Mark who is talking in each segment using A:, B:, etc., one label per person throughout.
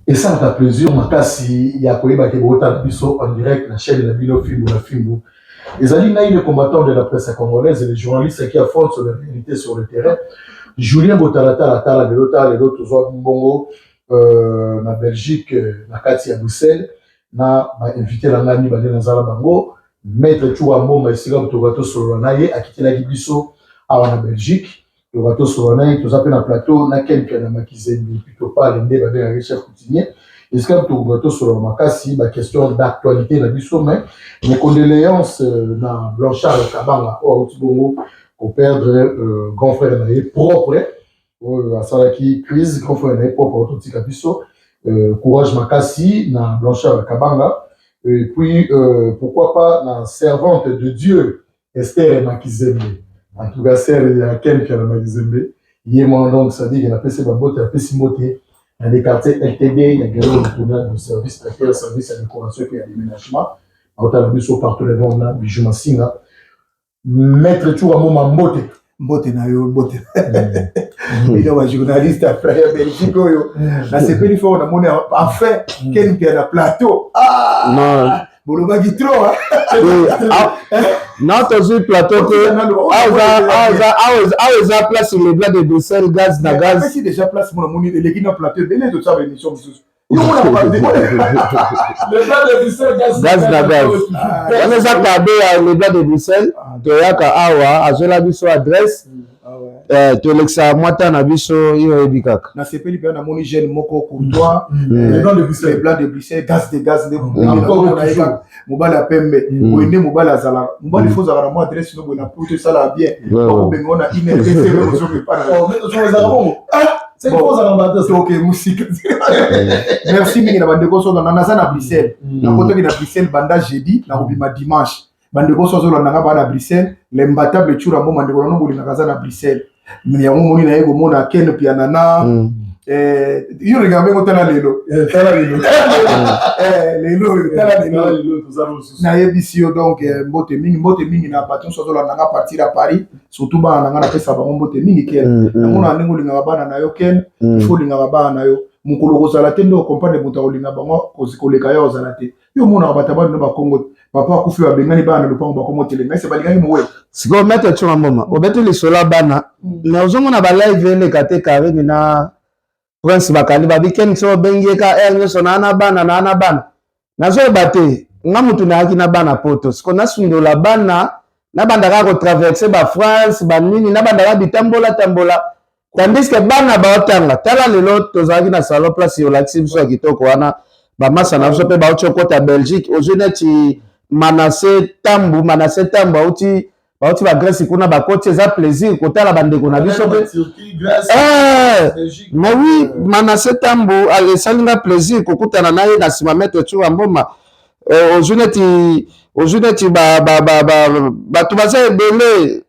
A: Esalaka plaisir makasi ya koyeba ke botala biso en direct na chaîne na bino Fimbu na Fimbu. Ezali ngai le combattant de la presse congolaise, le journaliste qui affronte sur la réalité sur le terrain. Julien Botalatala tala lelo, tala lelo, tozwa mbongo na Belgique, na kati ya Bruxelles, na ba invité na ngai mibale nazala bango, Maître Tshoura Mboma, esika tokoka tosolola na ye, akitelaki biso awa na Belgique, tokoka tosolola na ye. Toza mpe na plateau na Ken Piana Makizembe Pitopale, nde babengaki chef coutumier, esika tokoka tosolola makasi baquestion d'actualité na biso. Mais mes condoléances na Blanchard Kabanga oyo auti bongo koperdre grand frère na ye propre, oyo asalaki crise, grand frère na ye propre ototika biso. Courage makasi na Blanchard Kabanga. Et puis pourquoi pas na servante de Dieu Esther Makizembe, en tout cas sœur ya Ken Piana Makizembe ye mwana. Donc c'est-à-dire napesi bambote, apesi mbote na des quartiers LTD ya Gelo Lukuna de service traiteur, service ya décoration et ya déménagement, aotala biso partout le monde na Bijou Masinga. Maître Tshoura Mboma, mbote.
B: Mbote na yo, mbote bino bajournaliste ya ya Belgique oyo. Nasepeli fort, namoni enfin Ken Pia na plateau.
C: Non.
B: Bolobaki trop.
C: Non, tozwi plateau te. Awa eza place Le Blanc de Bruxelles, gaz na gaz.
B: Apesi déjà place mo, namoni eleki na plateau ebele, tosala baémission mosusu.
C: Gaz na gaz wana eza cadeau ya Le Blanc de Bruxelles. Toyaka awa, azwela biso adresse, tolekisa mwa ta na biso, yo oyebi kaka.
B: Nasepeli mpe namoni jeune moko courtois, Le Blanc de Bruxelles, gaz de gaz, nde mobali ya pembe boye, nde mobali azalaka. Mobali fo ozalaka na mwa adresse no boye na poto, esalaka bien. Bakobenga na inr, ozokepa. Toke mosika. Merci mingi na bandeko so naza na Bruxelles. Nakotaki na Bruxelles banda jeudi, nakobima dimanche. Bandeko so azolanda nga baa na Bruxelles, l'imbattable Tshoura Mboma, ndeko nano bolingaka, aza na Bruxelles. Yango moni naye komona Ken Pianana. Yo olingaka ndenge otala lelo, lelo oyo, tala lelo nayebisi yo. Donc mbote mingi, mbote mingi na bato nyonso azolanda nga partir ya Paris, surtout bana na nga, napesa bango mbote mingi. Ken, namona ndenge olingaka bana na yo. Ken, ifo olingaka bana na yo. Mokolo kozala te nde okomprendre moto akolinga bango koleka yo ozala te. Yo omonaka bato bana no bakongo, papa akufi, babengani bana na lopango, bakongo telenga ese balingaki mowe.
C: Sikoyo, Maître Tshoura Mboma, obeti lisolo ya bana, mais ozomona balive eleka te. Karine na Prince bakandi babi Ken so obengi ye ka heure nyonso naa na bana, naa na bana. Nazoyeba te, nga mutu nayaki na bana poto, siko nasundola bana, nabanda kaka kotraverse bafrance banini, nabanda kaka bitambola tambola, tandis que bana baotanga. Tala lelo tozalaki na salon, place olakisi biso ya kitoko wana, bamasa na biso mpe bauti okota Belgique. Ozwi neti Manase Tambu, Manase Tambu auti, bauti bagrèce kuna, bakoti. Eza plaisir kotala bandeko na biso mpe. Mais oui, Manase Tambu, esali nga plaisir kokutana na ye na nsima. Maître Tshoura Mboma, ozwi neti bato baza ebele,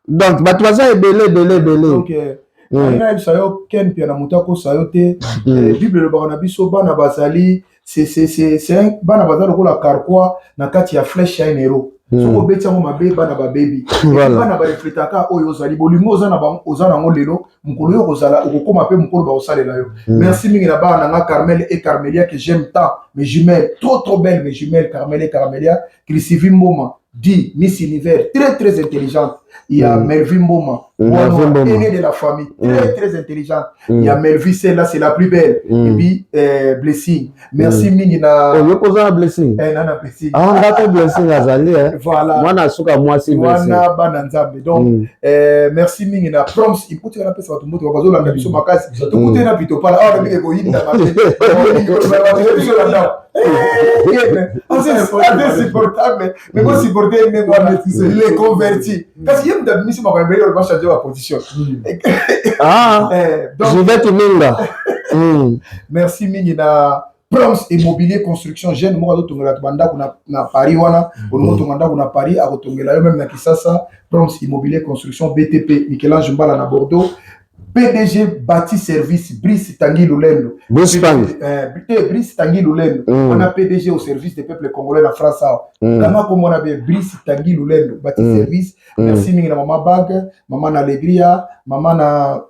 C: donc bato baza ebele ebele ebele.
B: Nayebisa yo, Ken Pia, na moto akosa yo te. Bible elobaka na biso bana bazali, bana baza lokola carquois na kati ya flèche ya un héros. Soki obeti yango mabe, bana babebi. Bana barefletaka oyo ozali. Bolingo oza nango lelo, mokolo oyo kozala okokóma mpe mokolo bakosalela yo. Merci mingi na bana na nga Carmel et Carmelia, que j'aime tant, mes jumelles trop trop belles, mes jumelles Carmel et Carmelia. Christivi Mboma dit Miss Univers, très très intelligente. Il y a Melvin Mboma, aîné de la famille, très très intelligente. Il y a Melvin, celle-là c'est la plus belle. Et puis Blessing. Merci mingi na.
C: Oh, yo koza Blessing.
B: Eh, nana Blessing.
C: Ah, ngata Blessing azali eh.
B: Voilà.
C: Mwana suka mwasi
B: Blessing. Mwana bana Nzambe. Donc merci mingi na Proms. Ikuti kana pesa bato mbote bazolanda biso makasi. Tokute na pito pala. Ah, mingi koyinda mabe. Insupportable. Mais ko supporter ndenge wana, les convertis. Kasi ye moto abimisi makambo ebele oyo bachange baposition.
C: Ah, Juvette Minga.
B: Merci mingi na Proms Immobilier Construction, jeune moko azotongela bato bandako na Paris wana. Olingi otonga ndako na Paris, akotongela yo, même na Kisasa. Proms Immobilier Construction, BTP, Michelange Mbala na Bordeaux, PDG Bati Service, Brice Tanguy Lulendo.
C: Brice Tanguy.
B: Brice Tanguy Lulendo. On a PDG au service des peuples congolais na France. Kama comme on a bien Brice Tanguy Lulendo, Bati Service. Merci mingi na Mama Bag, Mama na Alegria, Mama na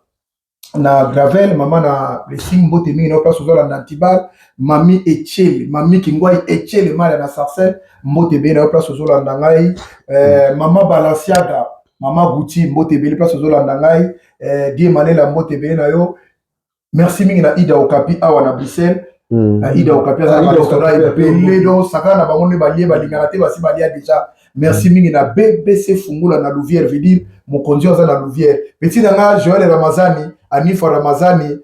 B: Na Gravel, mama na Blessing, mbote mingi na place ozolanda Antibal. Mami Etiele, mami Kingwai Etiele Malia na Sarcelles, mbote ebele na yo place ozolanda ngai. Mama Balenciaga, mama Guti, mbote ebele place ozolanda ngai. Die Malela, mbote ebele na yo. Merci mingi na Ida Okapi awa na Bruxelles. Na Ida Okapi, aza na restaurant ebele, donc sakana na bango nde balie, balingana te, basi balia déjà. Merci mingi na BBC Fungula na Louvière, veut dire mokonzi oyo aza na Louvière, petit na nga Joel Ramazani, Anifa Ramazani,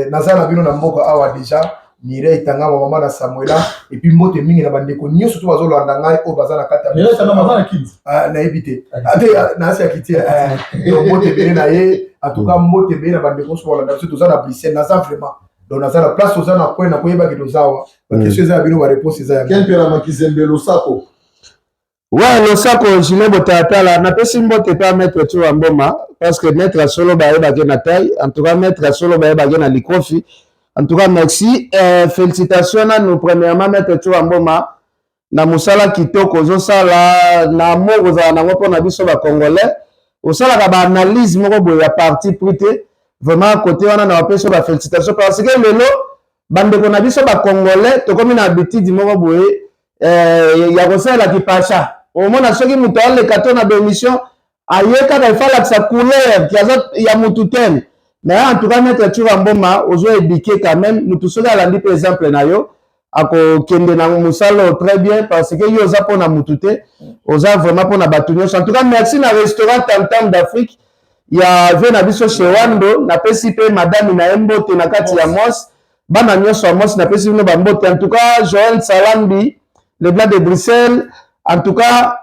B: naza na bino na mboka awa déjà. Mireille Tangama, mama na Samuela, et puis mbote mingi na bandeko nyonso to bazolanda ngai oyo baza na kati ya, nayebi te ate nasi ya kiti. Donc mbote ebele na ye. En tout cas, mbote ebele na bandeko nyonso balanda biso. Toza na Bruxelles, naza vraiment, donc naza na place, toza na point na koyebaki toza awa. Baquestion eza ya bino, baréponse eza ya
A: Ken Mpiana Makizembe, losako.
C: Ouais, losako Julien Botalatala. Napesi mbote mpe ya maître Tshoura Mboma, parce que maître asolo bayebaki na taille. En tout cas, maître asolo bayebaki na likofi. En tout cas, merci, félicitations nanu premièrement, maître Tshoura Mboma, na mosala kitoko ozosala, na amour ozala nango mpona biso bacongolais. Osalaka baanalyse moko boye ya parti pris te. Vraiment, côté wana na bapesi yo bafélicitation, parce que lelo bandeko na biso bacongolais tokomi na habitude moko boye ya kosalela kipasha. Omona soki moto aleka to na baémission, aye kaka ifa alakisa couleur ki aza ya mutu tel. Mais en tout cas, maître Tshoura Mboma, ozo éduquer quand même. Mutu soki alandi mpe exemple na yo, akokende na mosala oyo très bien, parce que yo oza mpona mutu te, oza vraiment mpona bato nyonso. En tout cas, merci na restaurant Tamtam d'Afrique ya vie na biso chez Wando. Napesi mpe madame na ye mbote na kati ya Mos, bana nyonso ya Mos, napesi bino bambote. En tout cas, Joël Salambi, le blanc de Bruxelles, en tout cas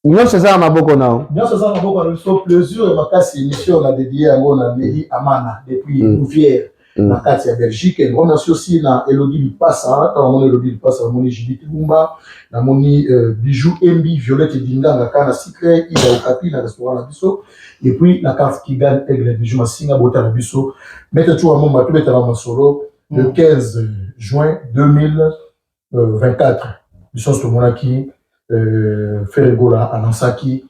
C: nyonso eza na maboko na yo.
A: Nyonso eza na maboko na biso. Plaisir makasi. Émission na dédié yango na Nelly Amana depuis Louvière na kati ya Belgique. Grand merci aussi na Elodie Lipasa. Ntango namoni Elodie Lipasa, namoni Judith Bumba, namoni Bijou Embi, Violette Dinganga kaka na Secret, Ida Okapi na restaurant na biso, et puis na carte Kigan Aigle, Bijou Masinga bota na biso. Maître Tshoura Mboma, tobetaka masolo. Le 15 juin 2024, biso nyonso tomonaki Ferre Gola annonçaki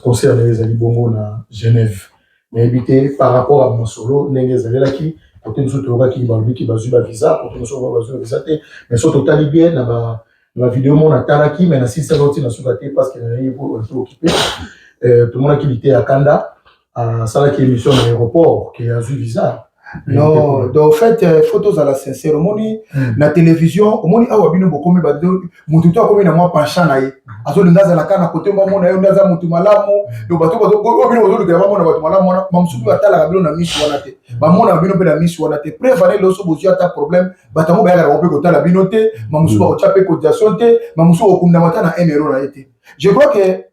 A: concert na ye ezali bongo na Genève. Nayebi te par rapport à masolo ndenge ezalelaki. Kote mosusu toyokaki balobiki bazwi bavisa, kote mosusu bazwi bavisa te. Mais so totali bien na ba bavideo mo natalaki, mais nasilisaki oti na suka te, parce que nayebi po un peu occupé. Tomonaki lite ya kanda asalaki émission na aéroport ke azwi visa.
B: Non, donc en fait, faut tozala sincère. Omoni na télévision, omoni awa bino bokomi motu to akomi na mwa penchant na ye, azolinga azala kaka na kote bamona ye nde aza motu malamu. Donc bato oyo bino bozolukela bamona bato malamu wana, bamosusu batalaka bino na misu wana te, bamonaka bino mpe na misu wana te. Preuve ane, loso bozwi ata problème, bato yango bayaka bango mpe kotala bino te. Bamosusu bakotya mpe cotisation te, bamosusu kokundama ata na 1 euro na ye te. Je crois que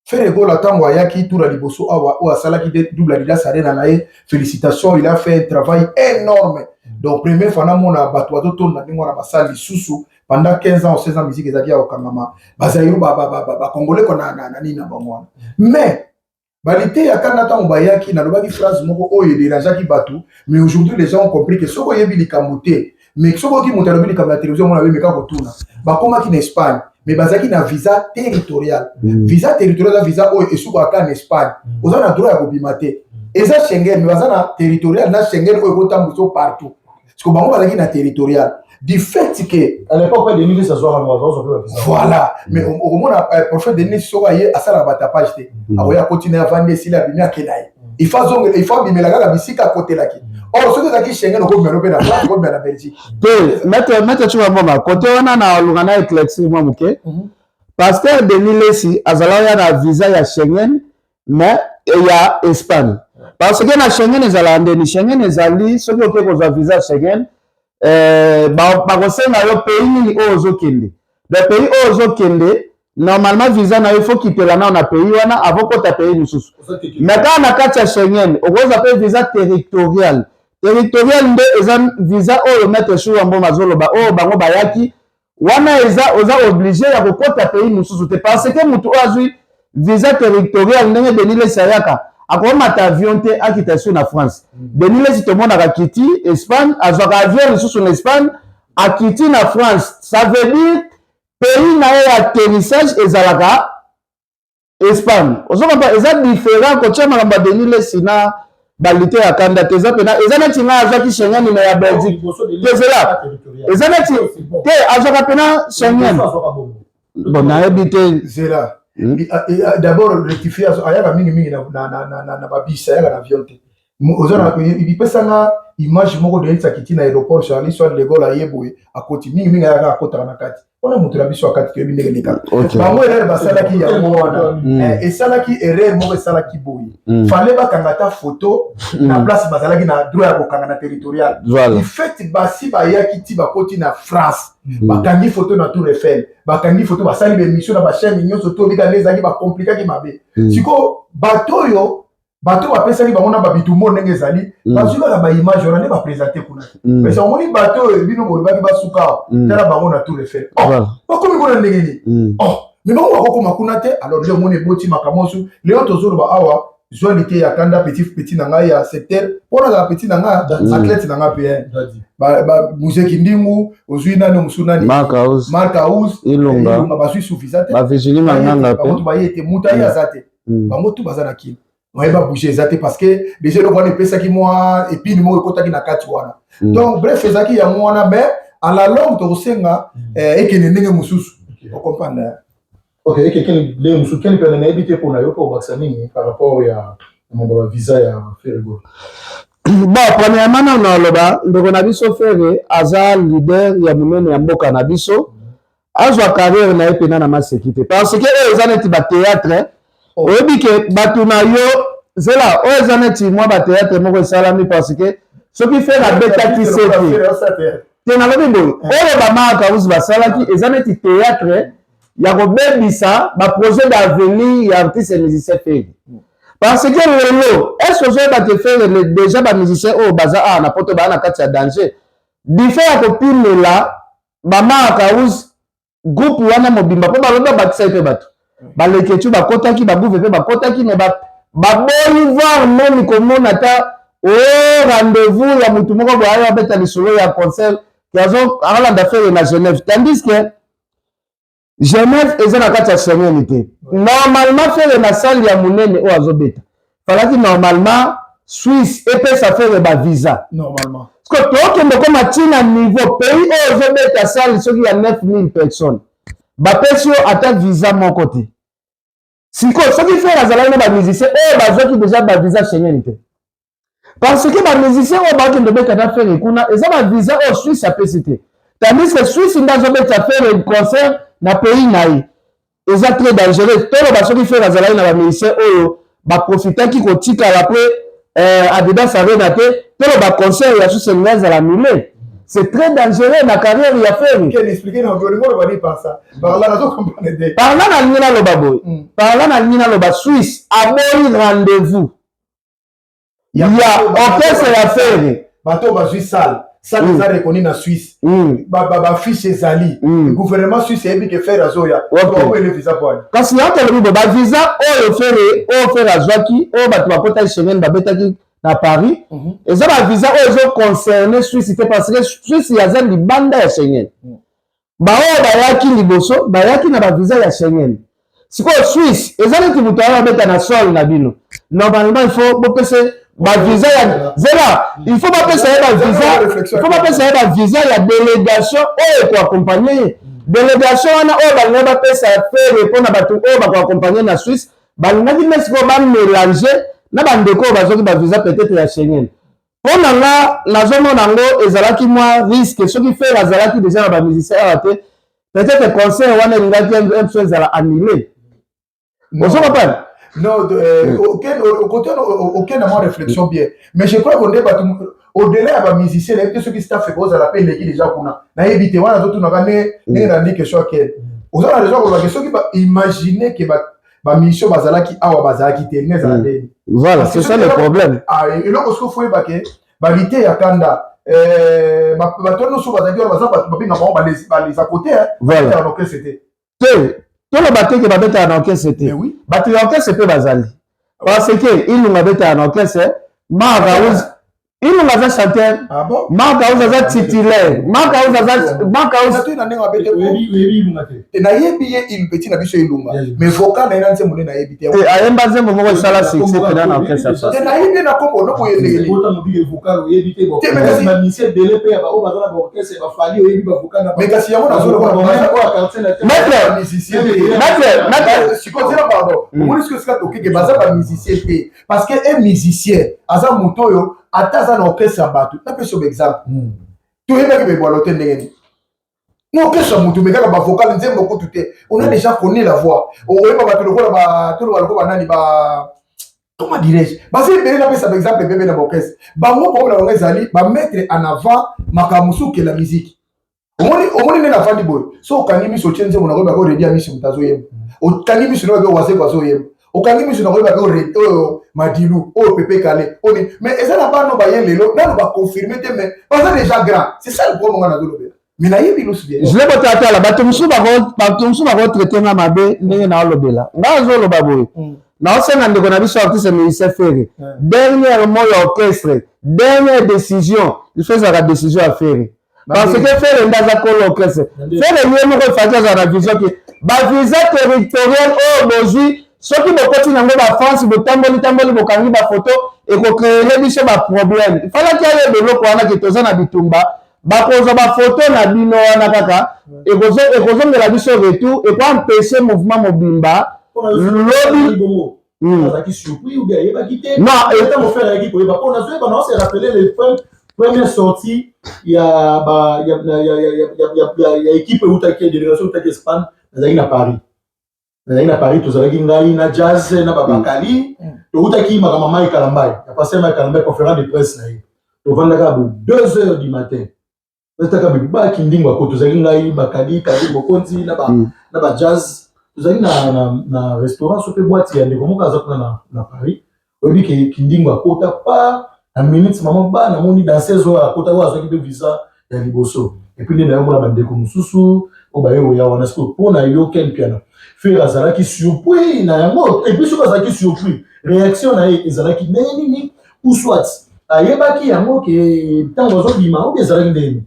B: Ferre Gola, ntango ayaki tour ya liboso awa oyo asalaki double Adidas Arena na ye, félicitation, il a fait un travail énorme. Donc première fois namona bato bazotonda ndenge wana, basala lisusu pendant 15 ans ou 16 ans, musique ezalaki ya kokangama, bazali bacongolais ko na nini na bango wana. Mais baliteya kanda, ntango bayaki, nalobaki phrase moko oyo edérangeaki bato, mais aujourd'hui les gens ont compris que soki oyebi likambo te, mais soki oki moto alobi likambo na télévision, mona bemeka kotuna. Bakomaki na Espagne, mais bazalaki na visa territorial. Visa territorial eza visa oyo esukaka na Espagne, oza na droit ya kobima te. Eza Schengen, mais baza na territorial na Schengen oyo ekotambwisa partout. Parce que bango bazalaki na territorial du fait que
A: À l'époque ouais, Denis azwaka ngo, azwaka mpe bavisa.
B: Voilà, mais okomona prophète Denis, soki aye, asalaka batapage te. Akoya, akoti na ye, avandi, esili, abimi, ake na ye. Il faut azongela, il faut abimela kaka bisika akotelaki. Or soki ezalaki Schengen, okobima mpe na France, okobima na Belgique.
C: Te, maître Tshoura Mboma, kote wana na oluka na éclaircir mwa moke. Pasteur Denis Lesi azalaki ya na visa ya Schengen, mais ya Espagne, parce que na Schengen ezalaka ndeni. Schengen ezali, soki oke kozwa visa ya Schengen, bakosenga yo pays nini oyo ozokende. Donc pays oyo ozokende, normalement visa na yo, faut kitela nao na pays wana avant kota pays mosusu. Mais kaka na kati ya Schengen, okozwa mpe visa territorial. Territorial nde eza visa oyo maître Tshoura Mboma azoloba, oyo bango bayaki wana. Eza oza obligé ya kokɔta pays mosusu te, parce que motu oyo azwi visa territorial, ndenge Denis Lesi ayaka, akomata avion te akita su na France. Denis Lesi tomonaka kiti Espagne, azwaka avion lisusu na Espagne, akiti na France. Ça veut dire pays na ye ya atterrissage ezalaka Espagne. Ozokompa, eza différent kotia makambo ya Denis Lesi na Balite ya kanda te, eza mpena, eza neti ngai azwaki Schengen me ya Belgique tezela, eza neti te azwaka mpena Schengen. Bon, nayebi te.
B: Zela. D'abord rectifier, ayaka mingimingi na babisi, ayaka na avion te. Oza na ipesanga image moko doyebisaki ti na aéroport Charlie soit de Gaulle, aye boye, akoti mingimingi, ayaka, akotaka na kati wana. Moto na biso akati, toyebi ndenge elekaka. Bango erreur basalaki yango wana, esalaki erreur moko, esalaki boye: fallait bakanga ata photo na place bazalaki na droit ya kokanga na territorial. Du fait basi bayaki ti bakoti na France, bakangi photo na Tour Eiffel, bakangi photo, basali baémission na bachaîne nyonso. Tobika nde ezalaki, bakomplikaki mabe. Sikoyo bato oyo, bato bapesaki bango na babitumbo ndenge ezali, bazwi kaka baimage wana nde baprésente kuna. Pesa omoni bato oyo bino bolobaki basuka awa, tala bango na Tour Eiffel. Oh, bakomi kuna ndenge nini? Oh, mais bango bakokoma kuna te. Alors nde omoni eboti makambo mosusu. Lelo tozoloba awa, zwa lite ya kanda, petit petit na ngai ya secteur, mpona azala petit na ngai, athlète na ngai mpe Muzeki Ndingu, ozwi nani mosusu, nani? Mark House.
C: Ilunga.
B: Bazwi suffisant te.
C: Bavirginie Manganga.
B: Mpe baye te, moto aye aza te, bango tu baza na kini, oyeba bouge eza te, parce que déjà eloko wana epesaki mwa épine moko ekotaki na kati wana. Donc bref, ezalaki yango wana, mais à la longue tokosenga ekende ndenge mosusu, ocomprendre.
A: Ok, ekeke ndenge mosusu. Keni mpe nayebi te mpona yo mpo obakisa nini par rapport ya mambo ya visa ya Ferre Gola?
C: Bon, premièrement, nano aloba ndeko na biso Ferre aza leader ya monene ya mboka na biso, azwa carrière na ye mpena na maseki te, parce que oyo eza neti bathéâtre. Oyebi ke bato na yo, zela, oyo eza neti mwa bathéâtre moko esalami, parce que soki Ferre abetaki sete te, nalobi boye, oyo baMark House basalaki eza neti théâtre ya kobebisa baprojet d'avenir ya artiste musicien Ferre, parce que lelo, est ce ozoyeba te, Ferre, déjà bamusicien oyo baza awa na Poto baa na kati ya danger du fait ya kopimela baMark House, groupe wana mobimba, mpo balobi babakisa ye mpe bato baleketu bakotaki, bagouve mpe bakotaki, mais baboyi voir même komona ata o rendez-vous ya motu moko boye ayo abeta lisolo ya concert ke alanda Ferre na Genève, tandis que Genève eza na kati ya Schengen te. Normalement Ferre na salle ya monene oyo azobeta, falaki normalement Suisse epesa Ferre bavisa.
B: Normalement.
C: Parce que tokende koma ntina niveau pays oyo ozobeta salle soki ya 9000 personnes, bapesi yo ata visa moko te. Sikoyo soki Ferre azalaki na bamusicien oyo bazwaki déjà bavisa Schengen te, parce que bamusicien oyo bakende obeta na Ferre kuna eza bavisa oyo Suisse apesi te, tandis que Suisse nde azobeta Ferre concert na pays na ye, eza très dangereux. Toloba soki Ferre azalaki na bamusicien oyo baprofitaki kotikala mpe Adidas Arena te, toloba concert ya Suisse elingi azala annulé. C'est très dangereux na carrière ya Ferre. Par là nalingi naloba boye, par là nalingi naloba Suisse aboyi rendez-vous ya orchestre ya Ferre.
B: Bato bazwi salle, salle eza reconnu na Suisse, bafiche ezali, gouvernement suisse eyebi ke Ferre azoya, ele visa po.
C: Kasi yango tolobi bo bavisa oyo Ferre, oyo Ferre azwaki, oyo bato bakotaki Schengen babetaki na Paris, eza bavisa oyo ezoconcerne Suisse te, parce que Suisse aza libanda ya Schengen. Baoyo bayaki liboso bayaki na bavisa ya Schengen. Sikoyo Suisse eza neti moto ayo abeta na sol na bino. Normalement il faut bopesa bavisa ya zela, il faut bapesa ye bavisa, il faut bapesa ye bavisa ya délégation oyo ekoaccompagne ye. Délégation wana oyo balingaki bapesa Ferre mpona bato oyo bakoaccompagne na Suisse, balingaki nde sikoyo bamélange na bandeko oyo bazwaki bavisa peut-être ya Schengen. Mpo na nga, nazomona yango ezalaki mwa risque. Soki Ferre azalaki déjà na bamusicien awa te, peut-être concert wana elingaki mso ezala annulé, ozo comprendre?
B: Non, aucun, aucun na mwa réflexion bien, mais je crois que nde bato au-delà ya bamusicien, nayebi te soki staff ekozala mpe eleki déjà kuna, nayebi te. Wana azotunaka nde ndenge nandi question akele, oza na raison kolobake soki imagine ke bamusicien bazalaki awa bazalaki te, elingi ezala ndeni.
C: Voilà, c'est ça le problème.
B: Eloko soki foyeba ke balite ya kanda, bato nyonso bazalaki wana baza bato babenga bango baleza côté na orchestre te.
C: Te, toloba te ke babetaka na orchestre te. Bato ya orchestre mpe bazali, parce que Ilunga abetaka na orchestre, Mark House. Ilunga aza chanteur.
B: Ah bon?
C: Mark House aza titulaire. Mark House aza, Mark House.
B: Natuni na ndenge mabe te.
A: Oyebi Ilunga te?
B: Nayebi ye il petit na biso Ilunga. Mais vocal na ye na nzembo nde nayebi te.
C: Te, ayemba nzembo moko esala succès mpenza na orchestre ya
B: Te, nayebi ye na kombo no boye ndenge nini.
A: Bota mobili vocal oyebi te.
B: Te, mais kasi
A: ba musicien ebele mpe ya ba oyo baza na ba orchestre ba Fally, oyebi ba vocal na
B: Mais kasi yango nazoloba
A: ba oyo ya quartier na te.
C: Maître,
B: musicien te.
C: Maître, maître.
B: Sikoyo zela, pardon. Omoni sikoyo esika tokeke, baza ba musicien te, parce que un musicien aza moto oyo ata aza na orchestre ya bato. Napesi yo baexemple. Toyebaki bebwalo te ndenge nini na orchestre ya motu, mais kaka bavocal, nzembo kutu te, on a déjà connu la voix. Oyeba bato lokola toloba lokola banani, ba comment dirais-je, baza ebele. Napesa baexemple ebebe na baorchestre bango. Problème na bango ezali bamettre en avant makambo mosusu que la musique. Omoni nde nafandi boye, so okangi miso, otie nzembo, nakoyebaka oyo Reddy Amisi moto azoyemba. Okangi miso, nakoyebaka oyo Wazekwa azoyemba. Okangi miso, nakoyebaka oyo Madilu, oyo Pepe Kale, oyo. Mais eza na bano baye lelo, nano baconfirme te, mais baza déjà grand. C'est ça le problème nga nazolobela, mais nayebi lusu bien.
C: Zile botatala, bato mosusu bakotraite nga mabe ndenge naolobela. Nga azoloba boye, naosenga ndeko na biso artiste musicien Ferre, dernière mot ya orchestre, dernière décision, il faut ezalaka décision ya Ferre, parce que Ferre nde aza kolo orchestre. Ferre ye moko efaki azala na vision ke bavisa territorial oyo bozwi, soki bokoti nango bafrance, botamboli tamboli, bokangi bafoto, ekocréer biso baproblème. Ifalaki ayeba eloko wana ke toza na bitumba, bakozwa bafoto na bino wana kaka, ekozongela biso retour, ekoempêche mouvement mobimba lobi.
A: Azalaki surpris ou bien ayebaki te?
C: Non.
A: Ntango Ferre ayaki koyeba, mpo nazoyeba na ose rappeler les première sortie ya ba ya ya ya ya ya ya ya équipe eutaki, délégation eutaki Espagne. Nazalaki na Paris, tozalaki ngai na Jazz na babakali. Toutaki makambo Mike Kalambay, ya pasteur Mike Kalambay, conférence de presse na ye. Tovandaka bo 2 heures du matin, totaka bibaki ndingo ako. Tozalaki ngai, Bakali, Kali Mokonzi na ba na ba Jazz. Tozalaki na restaurant so mpe boîte ya ndeko moko aza kuna na Paris. Oyebi ke Kindingo akota pa na minute mama ba namoni danseuse oyo akota, oyo azwaki mpe visa ya liboso. Et puis nde nayomona bandeko mosusu oyo baye oya wana. Sikoyo mpo na yo, Ken Piana, Ferre azalaki surpris na yango? Et puis soki azalaki surpris, réaction na ye ezalaki ndenge nini? Ou soit ayebaki yango ke ntango azobima, obi ezalaki ndenge nini?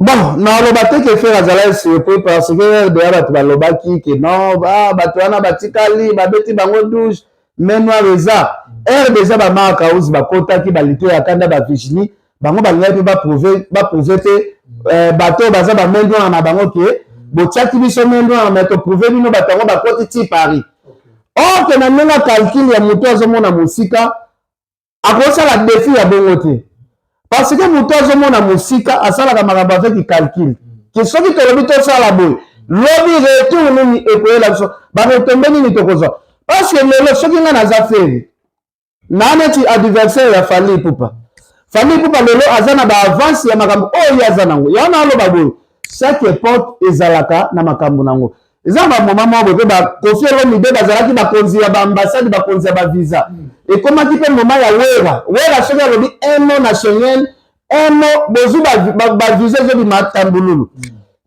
C: Bon, naloba te ke Ferre azalaki surpris, parce que deya bato balobaki ke non, bato wana batikali, babeti bango douche, main noire eza aire déjà. Bamark House bakotaki balite ya kanda, bavigili bango, balingaki mpe baprouve te bato oyo baza bamain noire na bango ke botiaki biso main noire, mais toprouve bino, bato yango bakoti ti Paris. Or ke na ndenge ya calcul ya moto azomona mosika, akosala défi ya bongo te, parce que moto azomona mosika asalaka makambo avec calcul ke soki tolobi tosala boye, lobi retour nini ekoyela biso, baretombées nini tokozwa. Parce que lelo soki ngai naza Ferre, na neti adversaire ya Fally Ipupa, Fally Ipupa lelo aza na baavance ya makambo oyo ye aza nango. Yango naaloba boye, chaque époque ezalaka na makambo nango. Eza bamoma moko boye mpe baKoffi Olomide bazalaki bakonzi ya baambassade, bakonzi ya bavisa. Ekomaki mpe moma ya Wera. Wera soki alobi un mot na Schengen, un mot, bozwi bavisa, ezobima tambululu.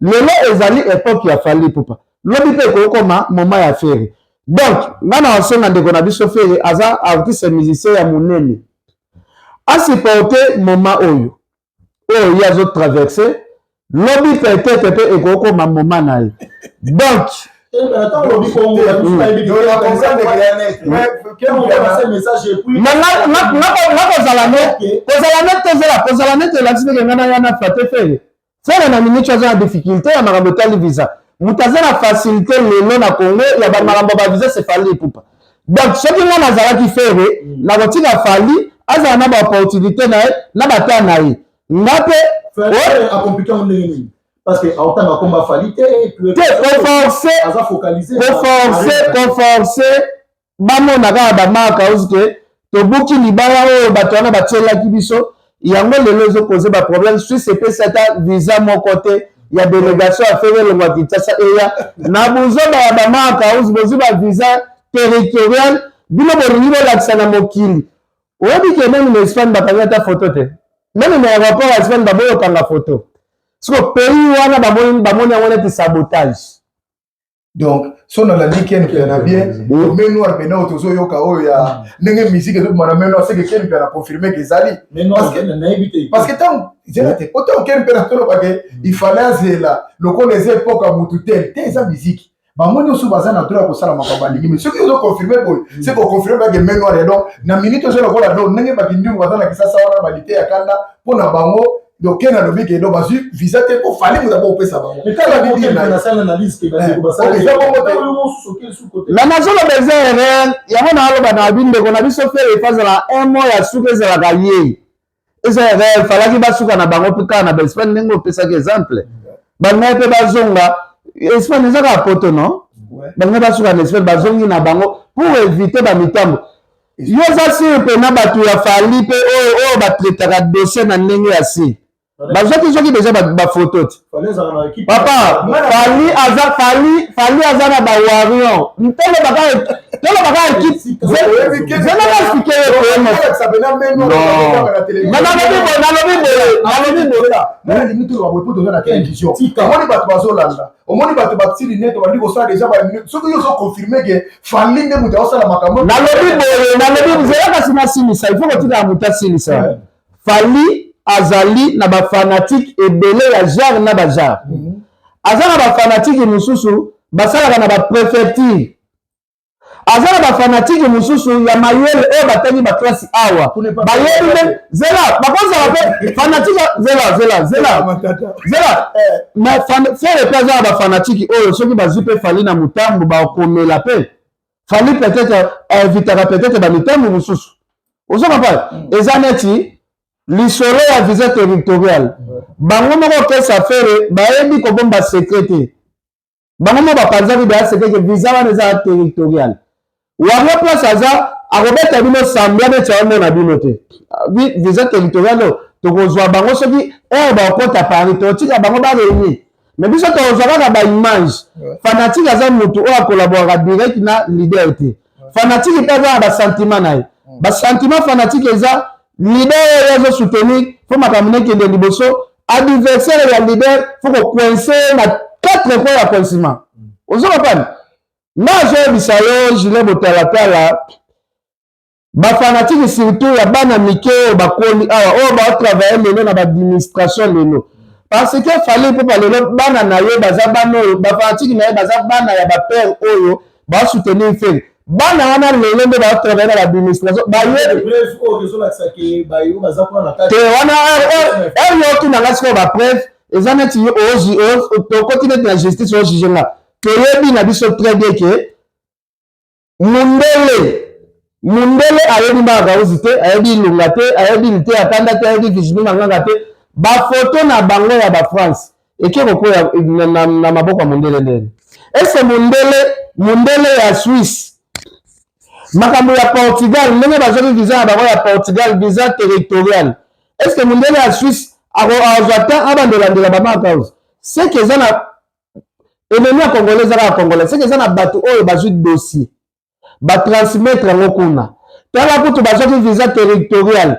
C: Lelo ezali époque ya Fally Ipupa, lobi mpe ekokoma moma ya Ferre. Donc nga na wasenga ndeko na biso Ferre, aza artiste musicien ya monene, asupporte moma oyo ye azotraverse. Lobi peut-être mpe ekokoma moma na ye. Donc
A: ntango olobi bongo,
C: nga kozala ne tozela kozala nete elakisi ndenge nga na ya na flatter Ferre. Ferre na miniti aza na difficulté ya makambo etali visa. Moto aza na facilité lelo na Congo ya bamakambo ya bavisa, c'est Fally Ipupa. Donc soki nga nazalaki Ferre, nakotika Fally azala na baopportunité na ye na bata na ye, nga mpe.
A: Acompliqué ndenge nini? Parce que aotanga komba Fally te.
C: Te, koforce
A: aza focalisé.
C: Koforce bamona kaka bamark House ke tobuki libaya oyo bato wana batielaki biso. Yango lelo ezocauser baproblème. Suisse epesi ata visa moko te ya délégation ya Ferre elongwa Kinshasa eya na buzoba ya bamark House. Bozwi bavisa territorial, bino bolingi bolakisa na mokili. Oyebi ke même na Espagne bakangi ata photo te? Même na aéroport ya Espagne baboyokanga photo. Siko pays wana bamoni yango neti sabotage.
B: Donc so nalandi Ken Mpiana bien, main noire mpena oyo tozoyoka, oyo ya ndenge musique ezobima na main noire, c'est que Ken Mpiana confirme ke ezali, parce que ntango zela te, po ntango Ken Mpiana toloba ke il fallait azela lokola eza époque ya mutu tel te, eza musique, bango nyonso baza na droit ya kosala makambo balingi. Mais soki ozoconfirme boye, c'est koconfirme bake main noire. Donc na minute ozo lokola, donc ndenge bakindungu baza na Kisasa wana, balite ya kanda mpo na bango. Donc Ken alobi ke donc bazwi visa te mpo Fally moto akopesa bango. Eza bongo te.
C: Mais nazoloba eza erreur yango. Naaloba na bindeko na biso, Ferre efazala un mois ya suka ezalaka ye, eza erreur. Falaki basuka na bango mpe kaka na baEspagne, ndenge opesaki exemple, bangai mpe bazonga Espagne, eza kaka poto, non? Bangai basuka na Espagne, bazongi na bango pour éviter bamitambo. Yo oza sûr mpena bato ya Fally mpe oyo oyo batraitaka dossier na ndenge ya si bazwaki soki deja bafoto te. Papa, Fally aza Fally, Fally aza na bawarrior. Tolobaka équipe, zelaka explique yo. Nalobi boye, nalobi boye, nalobi boye.
B: Nalingi toloba boye po toza na télévision, omoni bato bazolanda, omoni bato batili nete bandi kosala deja baminute. Soki yo ozoconfirme ke Fally nde moto aosala makambo.
C: Nalobi boye, nalobi, zela kasi nasilisa. Il faut kotikala moto asilisa. Fally azali na bafanatike ebele ya genre na bagenre. Aza na bafanatike mosusu basalaka na bapréfecture, aza na bafanatike mosusu ya mayele oyo batangi baklasi awa, bayebi nde zela bakozala mpe fanatike. Zela, zela, zela, zela. Mais Ferre mpe aza na bafanatike oyo soki bazwi mpe Fally na motambo, bakomela mpe Fally, peut-être invitaka peut-être bamitambo mosusu. Ozoka mpa eza neti lisolo ya visa territorial. Bango moko okesa Ferre bayebi kobomba secret te. Bango moko bapanzaki deya secret ke visa wana eza territorial. Wango place aza akobeta bino sambla neti aomona bino te. Visa territorial oyo tokozwa bango soki ere bakokɔta Paris, totika bango baréunir, mais biso tokozwa kaka baimage. Fanatique aza motu oyo akolaboraka direct na leader te. Fanatique mpe aza na basentiment na ye. Basentiment fanatique eza leader oyo azosoutenir, faut makambo nekende liboso. Adversaire ya leader, faut kocoincer na quatre coins ya coincement. Ozokopana nga azoyebisa yo, Julien Botalatala, bafanatike surtout ya bana mike oyo bakoli awa, oyo baotravaille lelo na baadministration lelo, parce que Fally mpo lelo bana na ye baza bana oyo bafanatike na ye baza bana ya bapere oyo baosoutenir Ferre. Bana wana lelo nde baotravaille na baadministration, bayebi te wana. Ere yo otunanga sikoyo bapreuve, eza neti tokoti neti na justice, ojuge nga. Toyebi na biso très bien ke mundele ayebi Mbaka te, ayebi Ilunga te, ayebi Lite Akanda te, ayebi Virginie Manganga te. Bafoto na bango ya bafrance eke kokwea na maboko ya mundele ndeni? Ese mundele ya Suisse, makambo ya Portugal, ndenge bazwaki visa na bango ya Portugal, visa territorial, est-ce mundele ya Suisse azwa temps abandelandela bamakause? Seke eza na ennemi ya Congolais, eza kaka Congolais. Seke eza na bato oyo bazwi dossier, batransmettre yango kuna. Tala kutu bazwaki visa territorial,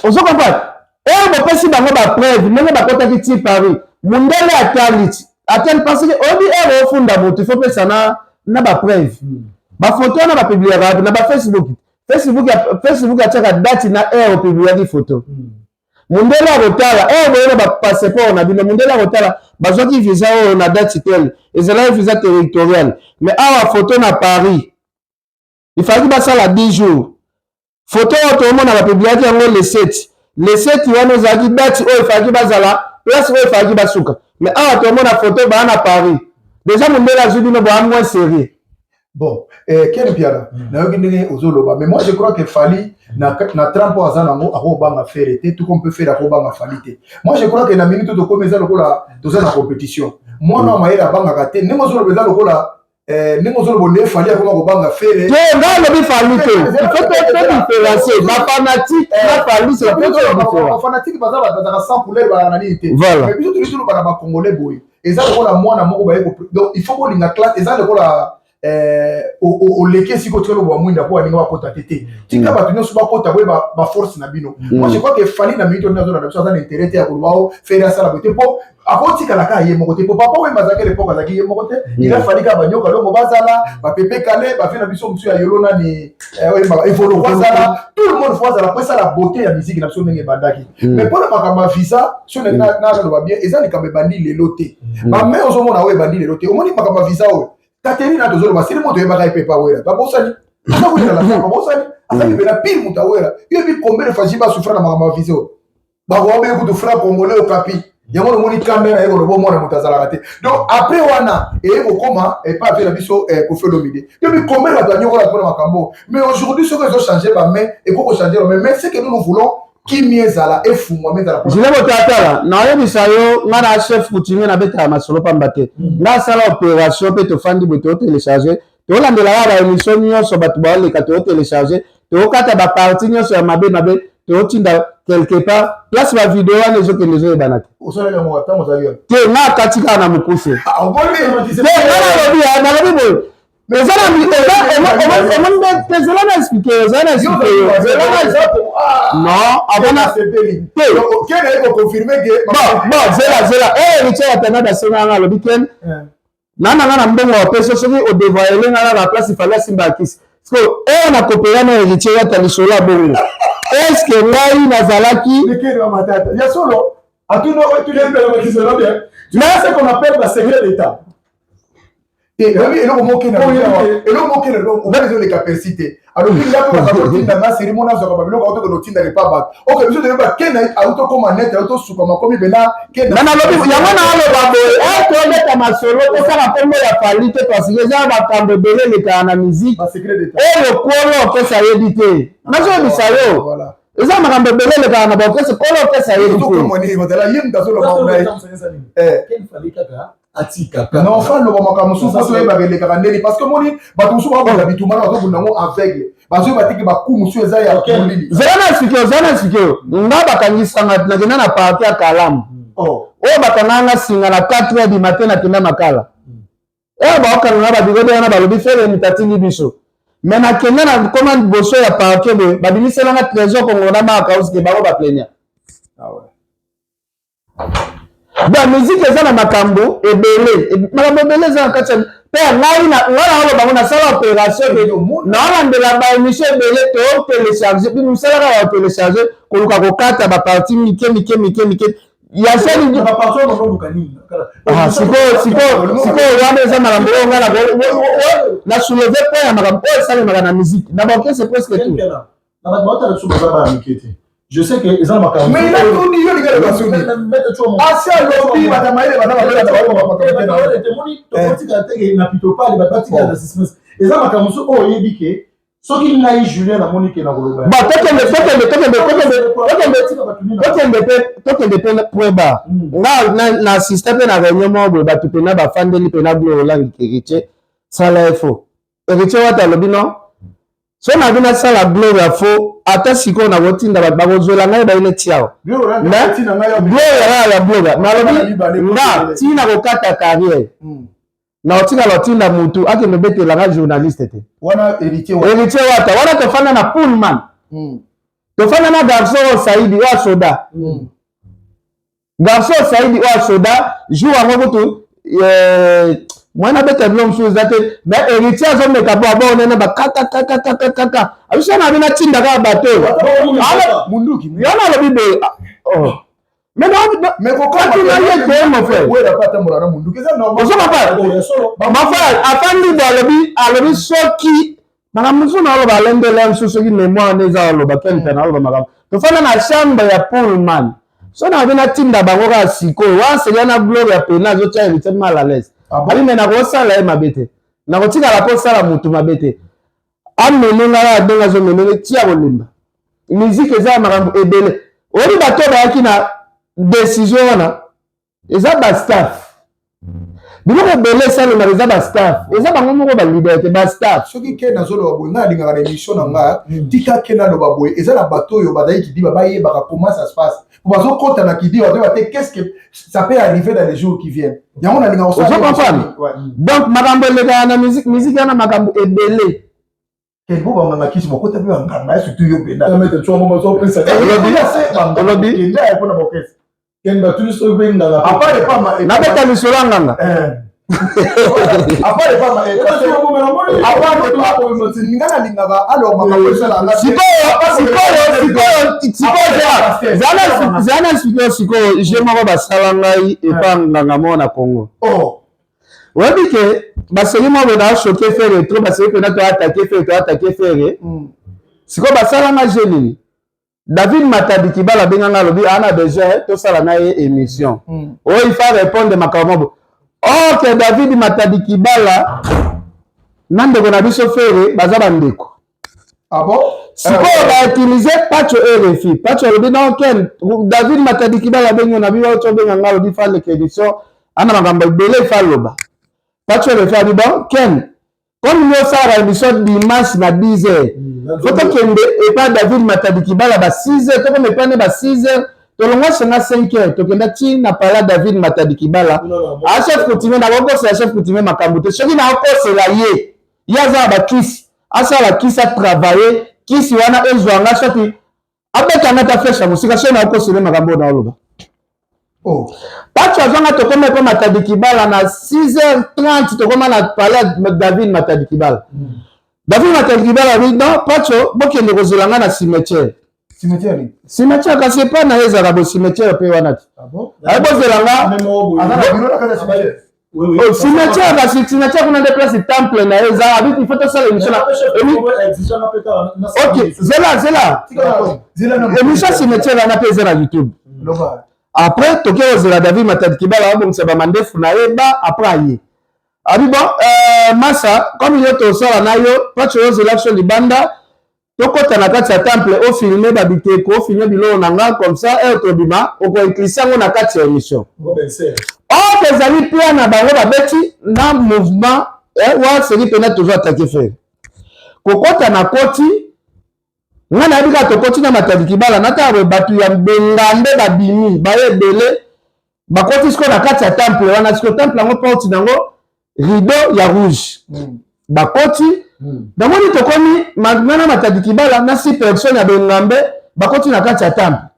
C: ozo comprendre? Oyo bopesi bango bapreuve ndenge bakotaki ti Paris, mundele atali ti atali, parce que oyebi ere ofunda moto, il faut pesa na bapreuve. Bafoto wana bapubliaka wapi? Na bafacebook. Facebook atiaka date na heure opubliaki photo. Mundele akotala ere boye na bapasseport na bino. Mundele akotala bazwaki visa oyo na date tel, ezalaki visa territorial, mais awa photo na Paris, ifalaki basala 10 jours. Photo oyo toomona bapubliaki yango le 7. Le 7 wana ezalaki date oyo efalaki bazala place oyo efalaki basuka, mais awa tomona photo baa na Paris déjà. Mondele azwi bino boa moins sérieux.
B: Bon, Ken Piana, nayoki ndenge ozoloba, mais moi je crois que Fally na trempe oyo aza nango, akobanga Ferre te, tout comme mpe Ferre akobanga Fally te. Moi je crois que na minute tokomi, eza lokola toza na compétition. Mwana wa mayele abangaka te. Ndenge ozoloba eza lokola ndenge ozoloba nde Fally akoma kobanga Ferre.
C: Te, ngai alobi Fally te. Il faut to différencier bafanatike na Fally, c'est très différent.
B: Bafanatike baza bazalaka sans couleur, bazalaka na nini te.
C: Voilà.
B: Mais biso toli toloba na bacongolais boye, eza lokola mwana moko baye, donc il faut kolinga classe, eza lokola Oleki esika otikali obwa mwinda mpo baninga bakota te. Te, tika bato nyonso bakota, boyeba baforce na bino. Moi, je crois que Fally, na minute oyo nazolanda biso, aza na intérêt te ya koloba o Ferre asala boye te, mpo akotikala kaka ye moko te, mpo Papa Wemba azalaki, l'époque azalaki ye moko te. Il a fallu kaka banyoka longo bazala, bapepe kale bafie na biso mosusu ya yolo nani, oyembaka Evoloko azala, tout le monde faut azala po esala beauté ya musique na biso ndenge ebandaki. Mais mpona makambo ya visa, so naloba bien, eza likambo ebandi lelo te. Bame ozomona oyo ebandi lelo te. Omoni makambo ya visa oyo, Katerina, tozoloba sili moto oyebaka ye mpe pa Wera, babosani aza koyela na babosani azali mpena pire moto awera. Yoyebi combien de fois JB asouffra na makambo ya visa oyo? Bakowabe kutu franc congolais okapi yango, nomoni kanda na ye koloba omwana moto azalaka te. Donc après wana eye kokoma epa ape na biso Koffi Olomide. Yoyebi combien bato banyokola mpona makambo? Mais aujourd'hui, soki ezochange bamain, ekoki kochange bamain, mais ce que nous, nous voulons, kimia ezala, efungwama, ezala.
C: Zile botatala, nayebisa yo, nga na chef coutumier, nabetaka masolo pamba te. Nga asala opération mpe tofandi boye, totélécharge, tolandela kaka baémission nyonso bato baoleka, totélécharge, tokata baparti nyonso ya mabe mabe, totinda quelque part. Place bavideo wana ezokende, ezoyebana te. Te, nga akati kaka na mokuse te. Nga nalobi, nalobi boye, eza na omoni te. Zela na explique yo, zela na explique yo, zela na, non, avant te. Bon, zela, zela. Richard Atanada asenganga, alobi ken na nanga na mbongo apesa soki odévoiler nga kaka place Fally asimba akisi. Parce que oyo nakopela na Héritier Yata lisolo ya bongo, est ce que ngai nazalaki
A: Ya solo, ce qu'on appelle la secret d'État.
B: Oyebi eloko moko, eloko moko ezoleka persi te. Alobi nga mpe baza kotinda nga seri mona, azwaka babiloko auto kende otindaka epa bato. Ok, biso toyeba kena auto koma net, auto suka makomi pena.
C: Na nalobi yango, naaloba boye, tobeta masolo, tosala nkombo ya Fally te, parce que eza makambo ebele elekaka na musique oyo kolo orchestre ayebi te. Nazoyebisa yo, eza makambo ebele elekaka na baorchestre, kolo orchestre ayebi
B: te. Non, fa loba makambo mosusu po toyebaka elekaka ndeni, parce que omoni bato mosusu bakobunda bitumba na bazobunda yango aveugle, bazoyeba teke baku mosusu eza ya molili.
C: Zela na sikoyo, zela na sikoyo. Nga bakangisanga, nakenda na parquet ya Kalamu oyo bakanganga nga singa na 4 heures du matin. Nakenda Makala oyo baokanga nga babirode wana, balobi Ferre moto atindi biso. Mais nakenda, na koma liboso ya parquet boye, babimiselanga Trésor Kongo na Mark House, bango baplaignant. Ba musique eza na makambo ebele, makambo ebele eza na kati ya mpe ngai. Ngai naoloba bango, nasala opération, naolandela baémission ebele, totélécharge mosala kaka ya télécharge, koluka kokata baparti mike mike mike mike ya seni. Sikoyo, sikoyo, sikoyo wana eza makambo oyo ngai na soulever point ya makambo oyo esalemaka na musique, na baorchestre, presque tout.
A: Na bato baotala biso, baza bana mike te. Je sais que eza na makambo.
B: Mais natuni yo, linga basuni asi alobi bato mayele baza.
A: Tokotikala teke na pitopale, bato batikala na suspense. Eza makambo mosusu oyo oyebi ke soki ngai Julien namoni ke na koloba.
C: Bon, tokende, tokende, tokende, tokende, tokende, tokende mpe, tokende mpe point bar. Nga na assiste mpe na réunion moko boye, bato mpena bafandeli mpena Gloire Olangi, Héritier sala efo. Héritier Wata alobi non, so nabi nasala Gloire ya fo, ata sikoyo nakotinda bato bakozwela ngai bayine ti awa. Gloire kaka ya Gloire, nalobi nga ntina kokata carrière, na otikala otinda mutu akende obetela nga journaliste te.
B: Héritier
C: Wata wana, tofanda na Pullman, tofanda na garçon oyo Saidi oyo asoda, garçon Saidi oyo asoda. Jour yango kutu mwana abeta bilo mosusu eza te, mais Héritier azomeka po abo nene bakakakakakakaka abiso na bino, atinda kaka bato oyo yana. Alobi boye, mais ye te, mon frère, ozoma pa mon frère afandi bo, alobi, alobi soki makambo mosusu naoloba alendele mosusu, soki mémoire nde eza oloba kente, naoloba makambo tofanda na chambre ya Pullman. So na abi natinda bango kaka sikoyo wana, selia na Gloire ya pena azotia Héritier mal à l'aise. Abi me nakosala ye mabe te, nakotikala mpo osala motu mabe te. Ameme ngai kaka ndenge azomemenge tia kolemba. Musique eza ya makambo ebele. Oyebi bato bayaki na décision wana, eza bastaff. Biloko ebele esalemaka, eza bastaff, eza bango moko baleader te, bastaff.
B: Soki ke nazoloba boye, ngai alingaka na émission na nga, tika ke naloba boye. Eza na bato oyo bazali kidiba, bayebaka comment ça se passe, po bazokɔta na kidiba, bazoyeba te qu'est-ce que ça peut arriver dans les jours qui viennent. Yango nalingaka
C: kosala. Ozo comprendre? Donc makambo elekaka na musique, musique wana makambo ebele.
B: Kelbo banganga kisi bakota mpe banganga ya surtout yo mpena.
C: Olobi
B: mpona bokesi.
C: Nabeta lisolo ya nganga.
B: Nga nalingaka alors makambo esalanga.
C: Sikoyo, sikoyo, zala na sikoyo, sikoyo je moko basala ngai epa nganga moko na Congo. Oyebi ke baseli moko boye nachoquer Ferre trop, baseli mpena toattaquer Ferre, toattaquer Ferre. Sikoyo basalanga je nini? David Matadi Kibala abenganga, alobi ana besoin tosala na ye émission oyo, il faut répondre makambo moko. Ok, David Matadi Kibala na ndeko na biso Ferre baza bandeko.
B: Ah bon?
C: Sikoyo bautiliser Pacho RFI. Pacho alobi: "Non, Ken, David Matadi Kibala abengi na biso, tobenga nga, alobi fa leka édition ana makambo ebele efa aloba." Pacho RFI abi: "Bon, Ken, comme yo osalaka émission dimanche na 10 heures, faut tokende epa David Matadi Kibala ba 6 heures, tokoma epa nde ba 6 heures." Tolongwa senga 5 heures, tokenda ti na pala David Matadi Kibala. A chef coutumier, nakokosela chef coutumier makambo te. Soki nakokosela ye, ye aza na bakisi, asala kisi, atravaille kisi wana, ezwanga soki abetanga ta flèche ya mosika. Soki nakokosela makambo oyo naoloba. Pacho azwanga, tokóma epa Matadi Kibala na 6h30, tokóma na palais David Matadi Kibala. David Matadi Kibala abi: "Non, Pacho, bokende kozela nga na cimetière."
B: Cimetière?
C: Cimetière, kasi epai na ye ezalaka bo cimetière mpe wana ti aye bozela nga.
B: Oh,
C: cimetière, kasi cimetière kuna nde place temple na ye eza. Abi il faut tosala émission na, ok, zela, zela, émission cimetière wana mpe eza na YouTube. Après toke kozela David Matadi Kibala, abongisa bamandefu na ye ba. Après aye, abi: "Bon, masa, comme yo tosala na yo, Pacho, yo ozela biso libanda, tokɔta na kati ya temple, ofilmer babiteko, ofilmer biloko na nga, comme ça heure tobima, okoincluse yango na kati ya émission." Or ezali plan na bango, babeti na mouvement wa seri mpena tozo attaquer Ferre. Kokɔta na koti, nga nayebi kaka tokɔti na Matadi Kibala, natala boye, bato ya bengambe babimi, baye ebele, bakoti sikoyo na kati ya temple wana. Sikoyo temple yango, porte nango rideau ya rouge. Bakoti, namoni tokomi nga na Matadi Kibala na six personnes ya bengambe, bakoti na kati ya temple.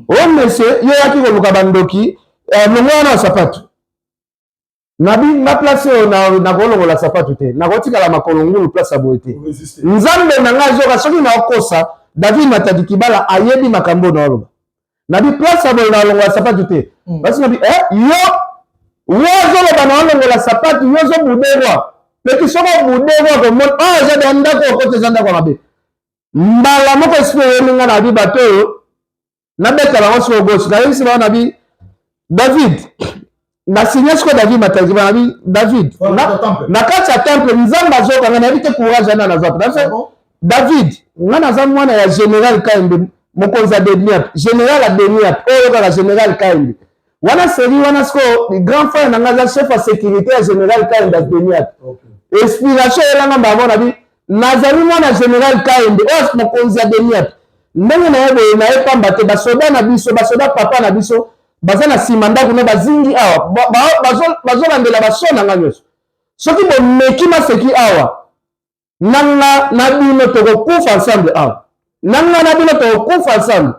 C: O monsieur, yo oyaki koluka bandoki, longo wana ya sapatu. Nabi nga place oyo nakolongola sapatu te, nakotikala makolo ngulu place ya boye te. Nzambe na ngai azoka soki naokosa. David Matadi Kibala ayebi makambo oyo naoloba. Nabi place ya boye nalongola sapatu te. Basi nabi yo wo ozoloba naolongola sapatu, yo ozobuderwa peki. Soki obuderwa, komona oyo eza da ndako okota, eza ndako ya mabe. Mbala moko esika oyeli nga, nabi bato oyo nabeta bango sikoyo gosi, nayebisi bango, nabi David, nasigne sikoyo David Matadi Kibala, nabi David na kati ya temple, Nzambe azokanga, nayebi te courage ana nazwa mpe. David, nga naza mwana ya général Kayembe, mokonzi ya Demiap, général ya Demiap oyo kaka général Kayembe wana, seri wana. Sikoyo grand frère na nga aza chef ya sécurité ya général Kayembe ya Demiap. Inspiration eyelanga bango, nabi nazali mwana général Kayembe oyo mokonzi ya Demiap. Ndenge na ye boye, na ye pamba te, basoda na biso, basoda papa na biso baza na nsima ndako na bazingi awa, bazolandela baso na nga nyonso. Soki bomeki maseki awa, nanga na bino tokokufa ensemble awa, nanga na bino tokokufa ensemble.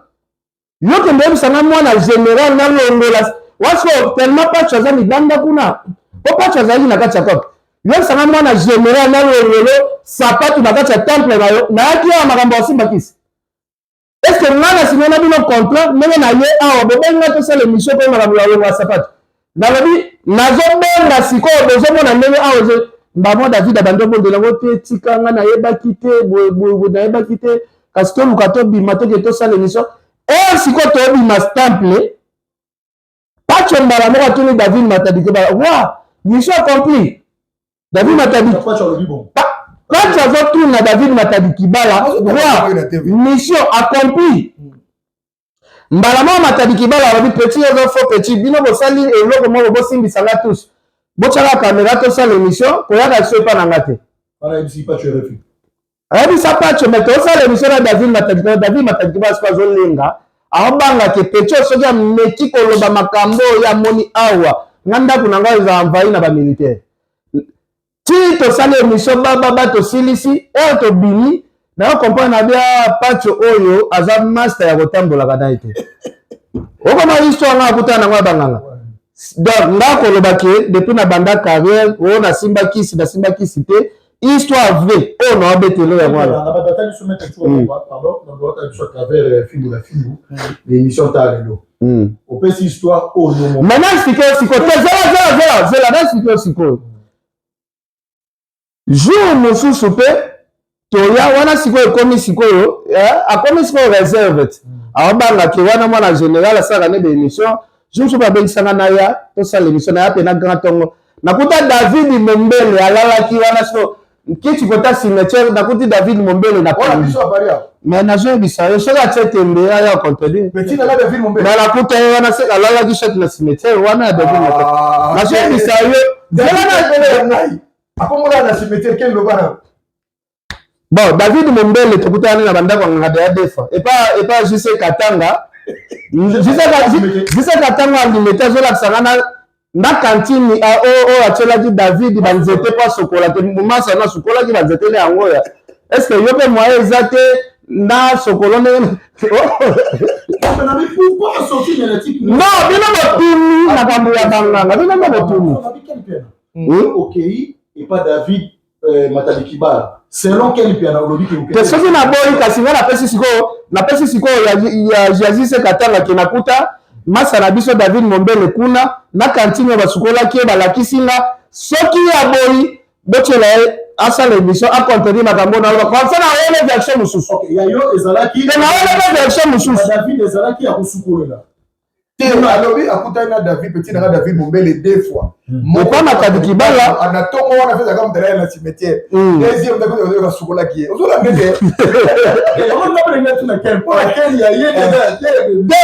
C: Yo kende oyebisanga mwana général nalongola waso, tellement Pacho aza libanda kuna, po Pacho azalaki na kati ya kope. Yoyebisanga mwana général nalongolo sapatu na kati ya temple na yo? Nayaki awa makambo ya simbakisi. Est-ce nga na nsima na bino contrat ndenge na ye awa, bobenga tosala émission mpo makambo ya longo ya sapatu? Nalobi nazobenga sikoyo, bozomona ndenge awa mbamo David abandi obondela yango te. Tika nga, nayebaki te boye, nayebaki te, kasi toluka tobima, toke tosala émission. Ere sikoyo tobima temple, Pacho mbala moko atuni David Matadi ke wa mission accompli. David Matadi, Pacho azotuna David Matadi Kibala: "Roi, mission accompli?" Mbala moko Matadi Kibala alobi: "Petit, oza faux petit, bino bosali eloko moko, bosimbisanga tous." Botyaka kamera, tosala émission, koyaka so epa na nga te. Ayebisa Pacho, mais tosala émission na David Matadi. David Matadi basiko azolenga, aobanga ke Pecho soki ameki koloba makambo oyo amoni awa, nga ndako na ngai eza envahi na bamilitaire. Ti tosali émission, bababa, tosilisi oyo, tobimi, nayo comprendre na bia Pacho oyo aza master ya kotambolaka na ye te. Okoma histoire nga akutana nango ya banganga. Donc nga koloba ke depuis na banda carrière oyo, nasimba kisi, nasimba kisi te. Histoire vraie oyo na wabetelo yango wana.
A: Pardon, à travers Fimbu na Fimbu, l'émission ta lelo, opesi histoire oyo.
C: Maintenant sikoyo, sikoyo te, zela, zela, zela, zela na sikoyo. Sikoyo jour mosusu mpe toya wana. Sikoyo ekomi sikoyo, akomi sikoyo réserve te, aobangaki wana mwana général asalaka nde baémission. Jour mosusu babengisanga na ya tosala émission na ya mpe na grand ntongo, nakuta David Mombele alalaki wana. Sikoyo kiti kota cimetière, nakuti David Mombele na, mais nazoyebisa yo, soki atie tembe, aya contredire. Mais nakuta ye wana, se alalaki shati na cimetière wana ya David Mombele. Nazoyebisa yo.
B: Akomona na cimetière, ken loba na.
C: Bon, David Mombele tokutani na bandako ya nganga ya defa epa Jise Katanga. Jise Katanga andimete, azolakisa nga na kantine oyo atielaki David banzete mpo asokola te. Masa no asukolaki banzete ne yango ya est ce que yo mpe moyen eza te na sokolo ndenge? Non, bino botuni makambo ya banganga, bino mpe botuni.
A: Okei epa David Matadi Kibala selon quel piana olobi
C: ke? Te, soki naboyi, kasi ngai napesi sikoyo, napesi sikoyo ya Jazise Katanga ke nakuta masa na biso David Mombele kuna na kantine oyo basukolaki ye, balakisi nga. Soki aboyi, botyela ye asala émission, acontredire makambo na oloba. Comme ça nawele version mosusu.
A: Ya yo ezalaki?
C: Te, nawele version mosusu.
A: David ezalaki ya kosukolela?
B: Te, alobi akutani na David, petit nanga David Mombele, deux fois.
C: Epa Matadi Kibala.
B: Na ntongo wana fezaka moto alali na cimetière. Deuxième ndako basukolaki ye, ozolanda te.
C: Te,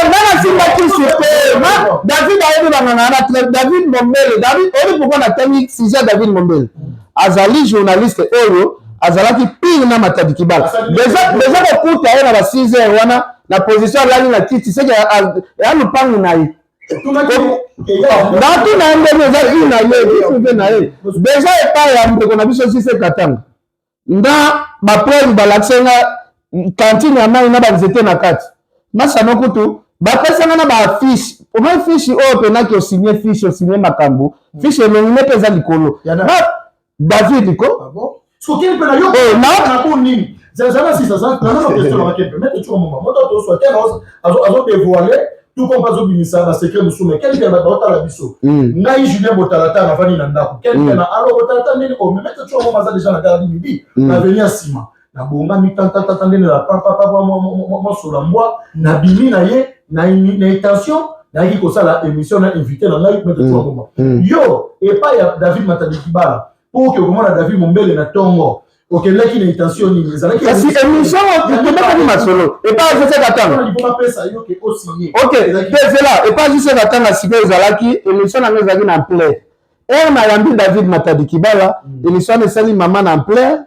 C: nga nasimba kisi te. David ayebi banganga na David Mombele. David oyebi pourquoi natangi sujet? David Mombele azali journaliste oyo azalaki pire na Matadi Kibala. Déjà kokuta ye na ba 6 heures wana na position alali na kiti, seke eya lupangu na ye. Natuna ye ndenge eza vie na ye, vie privé na ye. Déjà epai ya ndeko na biso Sise Katanga, nga bapreuve balakisa nga kantine ya mai na banzete na kati. Masano kutu bapesanga na bafiche, omoi fiche oyo mpenaki osigne fiche, osigne makambo, fiche elongi ne mpe eza likolo David ko.
A: Soki mpe na yo na nini, zala sisa nana question na mpe maître Tshoura Mboma, moto atoswa te azodévoile tout comme azobimisa basecret mosusu. Mais quel mpe baotala biso, ngai Julien Botalata navandi na ndako, quel mpe na alors Botalata ndeni o, mais maître Tshoura Mboma aza déjà na gare du Midi, na veni ya nsima, nabongami tantatata ndenge na papapa mwasola mbwa, nabimi na ye na intention nayaki kosala émission na invité na ngai maître Tshoura Mboma. Yo epai ya David Matadi Kibala, mpo oke okomona David Mombele na ntongo, okendaki na intention nini ezalaki?
C: Kasi émission tobetaki masolo epai Jose Katanga.
A: Bapesa yo ke osigne?
C: Ok, te, zela. Epai Jose Katanga sikoyo ezalaki émission nango ezalaki na ampleur. Ere nayambi David Matadi Kibala, émission wana esali mama na ampleur,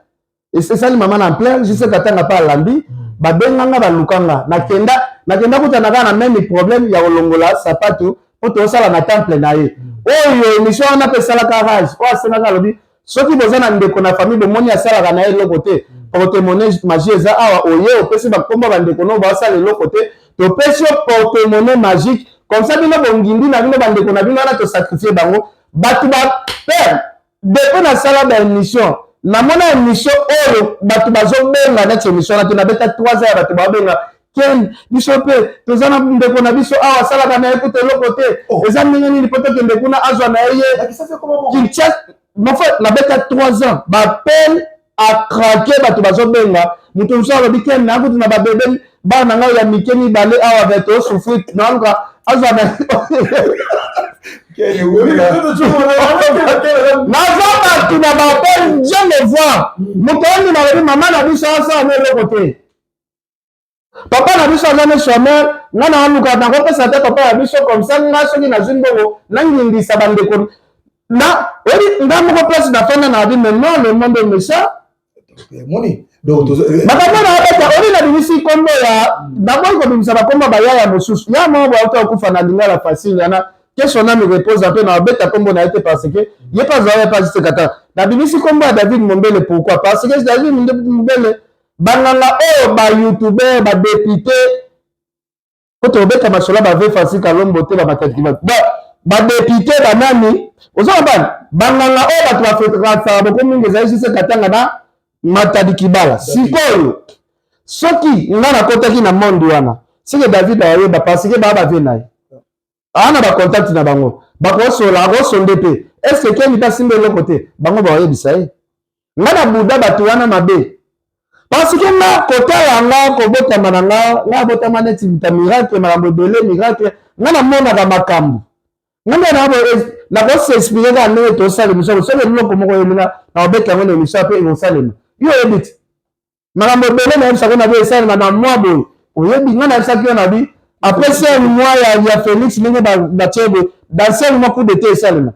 C: esali mama na ampleur. Jose Katanga mpe alambi, babenganga, balukanga, nakenda, nakenda kutana kaka na même problème ya kolongola sapatu mpo tozosala na temple na ye. Oyo émission wana mpe esalaka rage. Oyo asengaka, alobi soki boza na ndeko na famille, bomoni asalaka na ye eloko te, porte-monnaie magie eza awa. Oye opesi bakomba bandeko no basala eloko te, topesi yo porte-monnaie magique. Comme ça bino bongindi na bino bandeko na bino wana, tosacrifie bango. Bato ba père, depuis nasala baémission, namona émission oyo bato bazobenga neti émission wana te. Nabeta 3 heures ya bato baobenga: "Ken, biso mpe toza na ndeko na biso awa, asalaka na ye kuta eloko te, eza ndenge nini mpo tokende kuna azwa na ye ye Kinshasa?" Mon frère, nabeta 3 ans, baappel acraquer, bato bazobenga. Moto mosusu alobi: "Ken, nakuti na babebe, bana na ngai ya mike mibale awa, be tosouffrir, naluka azwa na." Naza bato na baappel, je me vois, moto oyo nalobi: "Mama na biso asala na eloko te, papa na biso aza ne chômeur, nga na aluka nakopesa te papa ya biso. Comme ça nga soki nazwi mbongo, nangindisa bandeko." Na oyebi nga moko place nafanda na abi, mais non, le monde est méchant.
B: Moni, donc
C: Makambo na abeta, oyebi, nabimisi nkombo ya, naboyi kobimisa bakombo bayaya mosusu ya moko boye auta kokufa na Lingala facile yana, que son âme repose mpe. Na obeta nkombo na ye te parce que ye mpe azala, ye mpe azisekata. Nabimisi nkombo ya David Mombele. Pourquoi? Parce que David Mombele, banganga oyo, bayoutubeur, badéputé, po tobeta masolo ya bave Francis Kalombo te, bamataki, badéputé, banani, oza bana banganga oyo bato bafréquentaka boko mingi ezali sise Katanga na Matadi Kibala. Sikoyo soki nga nakotaki na monde wana, seke David ayeba, parce que baa bave na ye, aa na bacontact na bango, bakosola, akosonde mpe est-ce keni basimba eloko te, bango bakoyebisa ye. Nga na buda bato wana mabe, parce que nga kotala nga, kobotama na nga, nga abotama neti ta miracle, makambo ebele miracle. Nga namonaka makambo, nga nde nakos'expliquer kaka ndenge tosala émission. Soki eloko moko oyelinga, na kobeta yango na émission mpe ekosalema. Yo oyebi ti makambo ebele nayebisako na bi esalema na mwa boye. Oyebi nga nayebisaki yo na bi après 5 mois ya Félix, ndenge batie boye, dans 5 mois coup d'état esalema.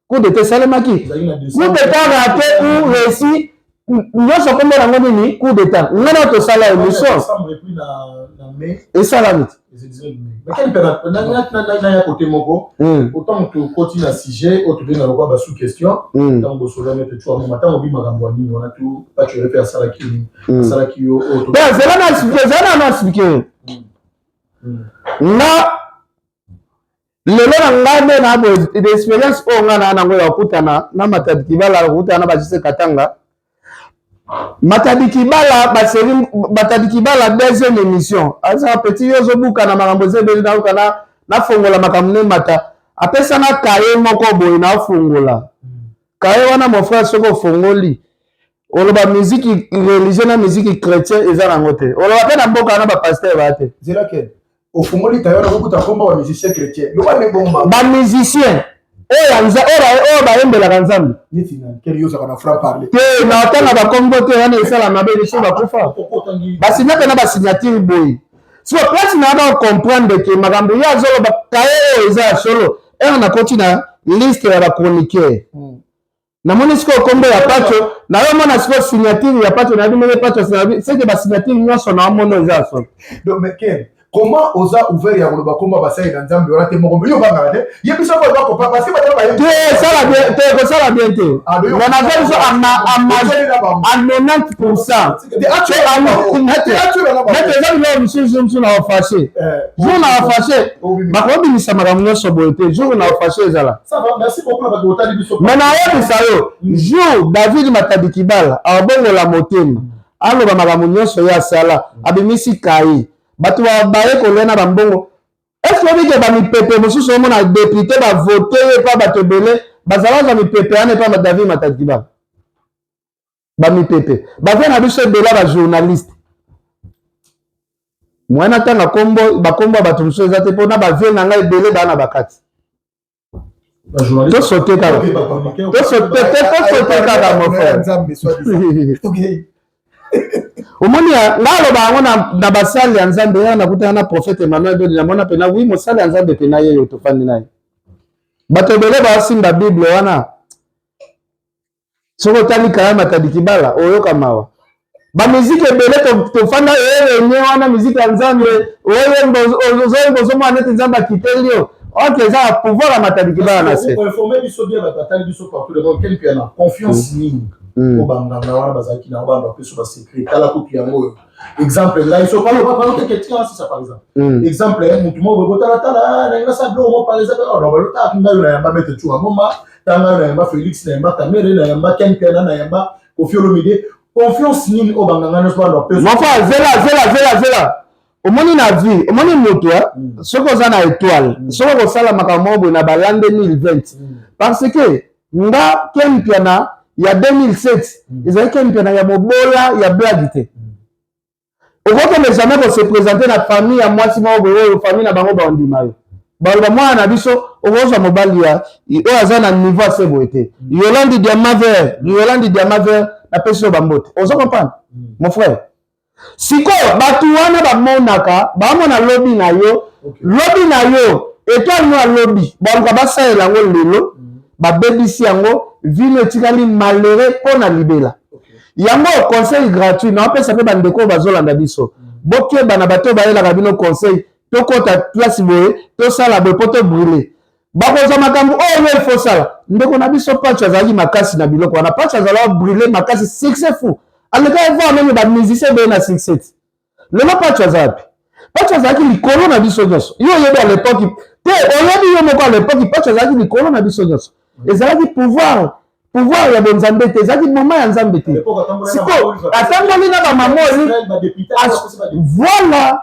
C: Coup d'état esalemaki, coup d'état raté ou réussi, nyonso kombo nango nini? Coup d'état. Nga na tosala émission, esalami
A: ti naya kote moko. Autant tokoti na sujet oyo, tobenga lokwa ba sous question. Ntango bosola maître Tshoura Mboma, ntango obi makambo ya nini wana, tu Patsho mpe asalaki nini, asalaki yo?
C: Zela na expliquer. Nga lelo na ngai nde na boye, expérience oyo nga na nango ya kokutana na Matadi Kibala, kokutana na bajise Katanga, Matadi Kibala, baseri Matadi Kibala, deuxième émission, azaka petit, yo ozobuka na makambo eza ebele, nayoka nafongola makambo ne mata apesanga kaye moko boye, naofongola kaye wana. Mon frère, soki ofongoli, oloba musique religieux na musique chrétien eza nango te. Oloba mpe na mboka wana bapasteur baya te.
B: Zela, ken ofungoli tayo na kokuta komba ba musicien chrétien, loba nde bongo.
C: Bamusicien oyo bayembelaka Nzambe.
B: Neti nani? Ken, yo ozalaka na franc parler.
C: Te, na otanga bakombo te, wana esala mabe. Liso bakufa, basinya mpe na basignature boye. So place na bacomprendre ke makambo ye azoloba, kaye oyo eza ya solo. Ere nakoti na liste ya bachroniqueur, namoni sikoyo kombo ya Pacho, nayomona sikoyo signature ya Pacho, nayebi ndenge Pacho, seke basignature nyonso naomona eza ya solo.
B: Donc, mais ken, comment oza ouvert ya koloba komba basali na Nzambe wana te? Moko yo obangaka te, ye biso oyo bakopa, parce que bato
C: bayebi te. Esala bien te, kosala bien te. Mais naza biso à 90%. Nete eza biloko mosusu mosusu na ofâcher, jour na ofâcher bakobimisa makambo nyonso boye te. Jour na ofâcher ezala. Mais nayebisa yo, jour David Matadi Kibala abongola motema, aloba makambo nyonso ye asala, abimisi kaye, bato baye kolia na bambongo. Est-ce oyebi ke bamipepe mosusu omona député bavote ye epa bato ebele bazalaka mipepe wana epa David Matadi Kibala, bamipepe bavie na biso ebele ya bajournaliste moyen natanga kombo, bakombo ya bato mosusu eza te, mpona bavie na ngai ebele baa na bakati. Tosote kaka, tosote kaka, mon frère. Omoni, nga aloba yango na basali ya Nzambe ya nakutana na prophète Emmanuel Dodi, namona mpena wi mosali ya Nzambe mpena ye oyo tofandi na ye. Bato ebele baosimba Bible wana, soki otali kaya Matadi Kibala, oyoka mawa. Bamiziki ebele tofanda erenye wana, miziki ya Nzambe, oyemba, ozoyemba, ozomona neti Nzambe akiteli yo. Ok, eza ya pouvoir ya Matadi Kibala na se.
A: Informe biso bien, bato batali biso partout le monde. Ken mpe na confiance nini po banganga wana bazalaki na bana bapesa basecret? Tala kutu yango oyo, exemple ngai so palo tika sisa, par exemple, exemple mutu moko boye botalatala na nga sa biloko moko, par exemple, oh, balotaka ngai na yamba maître Tshoura Mboma, ta ngai na yamba Félix, na yamba Kamerhe, na yamba Ken Piana, na yamba Koffi Olomide. Confiance nini oyo banganga nyonso bana bapesa?
C: Mon frère, zela, zela, zela, zela. Omoni na vie, omoni moto, soki oza na étoile, soki okosala makambo moko boye na bala 2020, parce que nga Ken Mpiana ya 2007 ezalaki Ken Mpiana ya mobola ya blague te. Okokende jamais kose présenter na famille ya mwasi moko boye oyo famille na bango bandima yo, baloba mwana na biso okozwa mobali ya oyo aza na niveau ase boye te. Yolandi Diamant Vert, Yolandi Diamant Vert, napesi yo bambote. Ozo comprendre, mon frère? Sikoyo bato wana bamonaka, bamona lobi na yo, lobi na yo, étoile no alobi, baluka basalela yango lelo. Babebisi yango, vino etikali malheureux mpo na libela. Yango conseil gratuit naopesa mpe bandeko oyo bazolanda biso: bokeba na bato oyo bayelaka bino conseil, tokɔta place boye, tosala boye mpo tobrûler. Bakozwa makambo oyo yo ifo sala. Ndeko na biso Pacho azalaki makasi na biloko wana. Pacho azalaka brûle makasi, succès fou, alekaki voir même bamusicien ebeye na succès ti lelo. Pacho aza wapi? Pacho azalaki likolo na biso nyonso. Yo oyebi à l'époque te, oyebi yo moko, à l'époque Pacho azalaki likolo na biso nyonso. Ezalaki pouvoir ya bonzambe te, ezalaki moma ya Nzambe te. Sikoyo atangoli na bamamoli, voilà,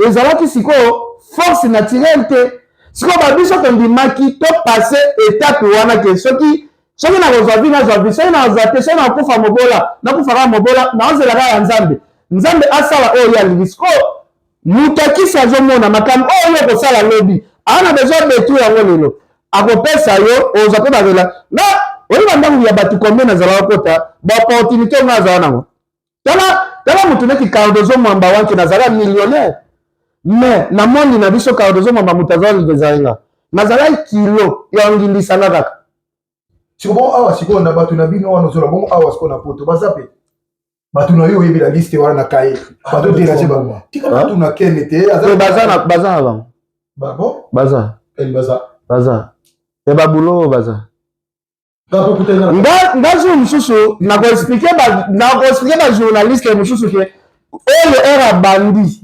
C: ezalaki sikoyo force naturelle te. Sikoyo babiso tondimaki topasser étape wana ke soki nakozwa vie, nazwa vie, soki nakozwa te, soki nakokufa mobola, nakufa kaka mobola, naozelaka ya Nzambe, Nzambe asala oyo ye alingi. Sikoyo moto akisi azomona makambo oyo yo kosala lobi, aa na besoin betu yango lelo akopesa yo, ozwa mpe barela na oyeba ndako ya bato. Combien nazalaka kota baopportunité nga azala nango? Tala, tala motu neti Cardozo Mwamba wanke, nazala millionnaire, mais namoni na biso Cardozo Mwamba, moto azala ezali nga nazalaki kilo ya ngindisanga kaka.
B: Siko bongo awa, sikoyo na bato na bino wana ozola bongo awa, sikoyo na Poto baza mpe bato na yo, oyebi na liste wana na kaye bato déranger bango, tika bato na kene te.
C: Baza na bango.
A: Bon.
C: Baza.
A: Baza.
C: Baza ya babulo, baza. Nga jour mosusu nakoexpliquer bajournaliste mosusu ke oyo ere abandi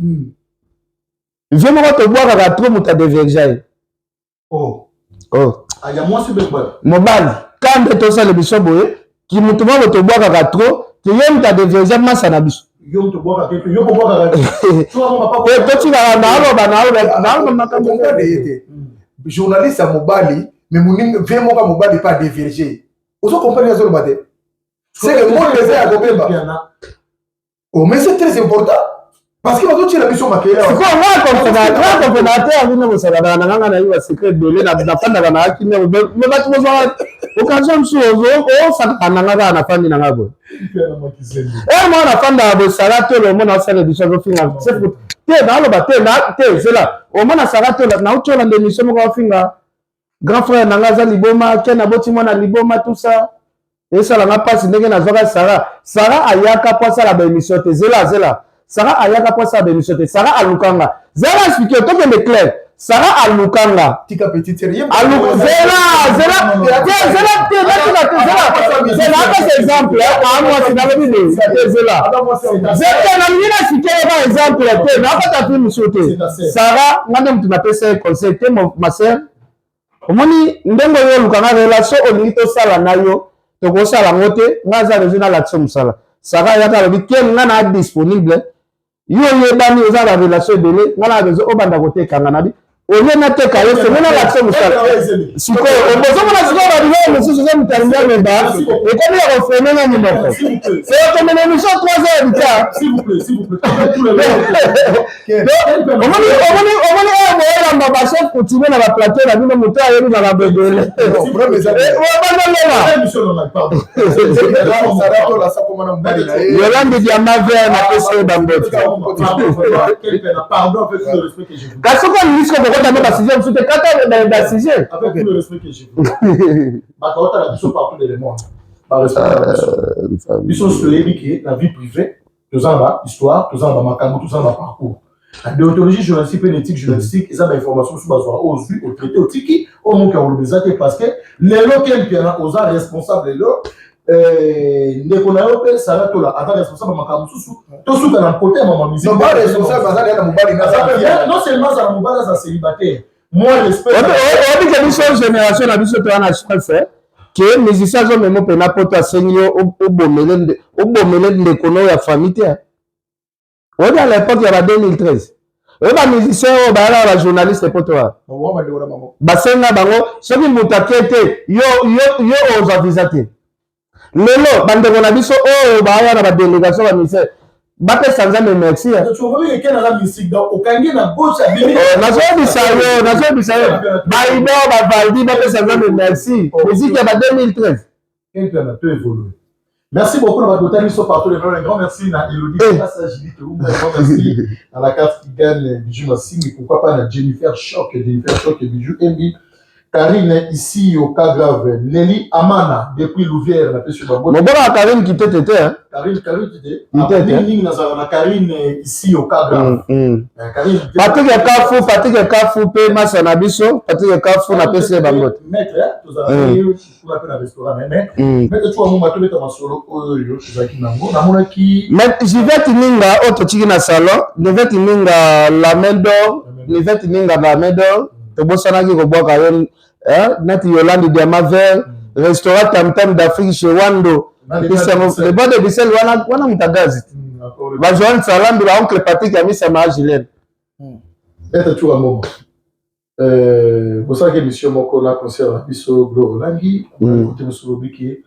C: vie moko tobwakaka trop, moto adévierger ye.
A: Oh.
C: Oh. Mobali ka nde tosala biso boye, ki motu moko tobwakaka trop, ke ye moto adévierger masa na biso. Totikaka naaloba naaloba makambo.
B: Ye te, journaliste ya mobali, mais moninga vie moko ya mobali mpe adévierger, ozo comprendre? Azoloba te, c'est que monde eza ya kobeba. Oh, mais c'est très important parce que bazotiela biso makele.
C: Sikoyo nga comprendre te yango nde bosalaka na nganga na ye basecret ebele. Nafandaka na akimia, mais bato bozwaka occasion mosusu, osakaka na nga kaka nafandi na nga boye. E mwa nafandaka boye, sala tolo omona asala émission, azofinga te, naaloba te te, zela omona sala tolo nauti olanda émission moko, afinga grand frère na nga aza liboma, ke naboti mwana liboma, tout ça. Esalanga mpasi ndenge nazwaka Sara. Sara ayaka mpo asala baémission te. Zela, zela, Sara ayaka mpo asala baémission te. Sara alukanga, zela explique, tokende clair. Sara alukanga.
B: Tika petite.
C: Zela, zela te, zela te, natika te, zela, zela, apesa exemple. Amwasi nalobi boye te, zela te, nalingi na explique yo ba exemple te, nakota fi mosusu te. Sara, nga nde motu napesa ye conseil te: ma sœur, omoni ndenge oyo olukanga relation, olingi tosala na yo, tokosala yango te. Nga aza besoin nalakisa mosala. Sara ayaka, alobi ken nga na disponible, yo oyebani, oza na relation ebele, nga na besoin obanda kotekanga na bi olie nateka yo, songo nalakisa mosala. Sikoyo bozomona, sikoyo babiloko mosusu eza moto alingi ameba, ekomi ya kofreiner nga monoko, okomena émission 3 heures du temps. Omoni, omoni, omoni oyo boyelamba bachef coutumier na baplateau na bino, moto ayebi makambo ebele, bandolela. Yolande Diama Vert, napesi oyo bambote. Kasi soki olingi siko kokota nde basujet mosusu te, kata basujet.
A: Bato baotala biso partout dans le monde, barespecte biso. Biso nyonso toyebi ke na vie privée toza na bahistoire, toza na bamakambo, toza na baparcours. Na déontologie journalistique mpe na éthique journalistique, eza bainformation mosusu bazwaka oyo ozwi, otraité, otiki oyo moki ya koloba eza te, parce que lelo Ken Mpiana oza responsable, lelo ndeko na yo mpe Sara Tola aza responsable ya makambo mosusu. Tosuka na kote ya mama musique. Non seulement aza na mobali, aza célibataire. Moi, respect.
C: Obike biso génération na biso toya na chance ke musicien azomema mpena poto, asengi yo obomele ndeko no ya famille te. Oyebi à l'époque ya ba 2013, oyebi bamusicien oyo bayalaka bajournaliste poto wana, basenga bango soki moto ake te, yo ozwa visa te. Lelo bandeko na biso oyo baya na badélégation bamusicien, bapesa Nzambe merci. Nazoyebisa yo, nazoyebisa yo, baido bavaldi, bapesa Nzambe merci, musique ya ba 2013.
A: Merci beaucoup na bato biso partout le monde. Un grand merci na Elodie eh. Kassa, Julie Toumba. Un grand merci à la carte qui gagne Bijou Massing. Et pourquoi pas na Jennifer Choc, Jennifer Choc et Bijou Embi. Karine ici au cas grave. Nelly Amana depuis Louvière napesi yo bango.
C: Mobona Karine Kitete te, hein?
A: Karine, Karine Kitete.
C: Kitete.
A: Mingi nazala na Karine ici au cas grave. Karine Kitete.
C: Patrick Kafu, Patrick Kafu mpe masa na biso, Patrick Kafu, napesi ye bango te.
A: Maître, tozala kuna mpe na restaurant na ye, mais maître Tshoura Mboma, tobeta masolo oyo tozalaki nango, namonaki
C: Mais Jivette Ninga oyo totiki na salon, Nivette Ninga la main d'or, Nivette Ninga la main d'or, tobosanaki kobwaka yo, neti Yolande Diamant Vert, restaurant Tam Tam d'Afrique chez Wando, le bas de Bruxelles wana, wana moto agazi ba Joan Salambi, ba oncle Patrick Amisa ma Gilene.
A: Maître Tshoura Mboma, bosalaki émission moko na concert na biso Gloire Olangi. Kote mosusu lobiki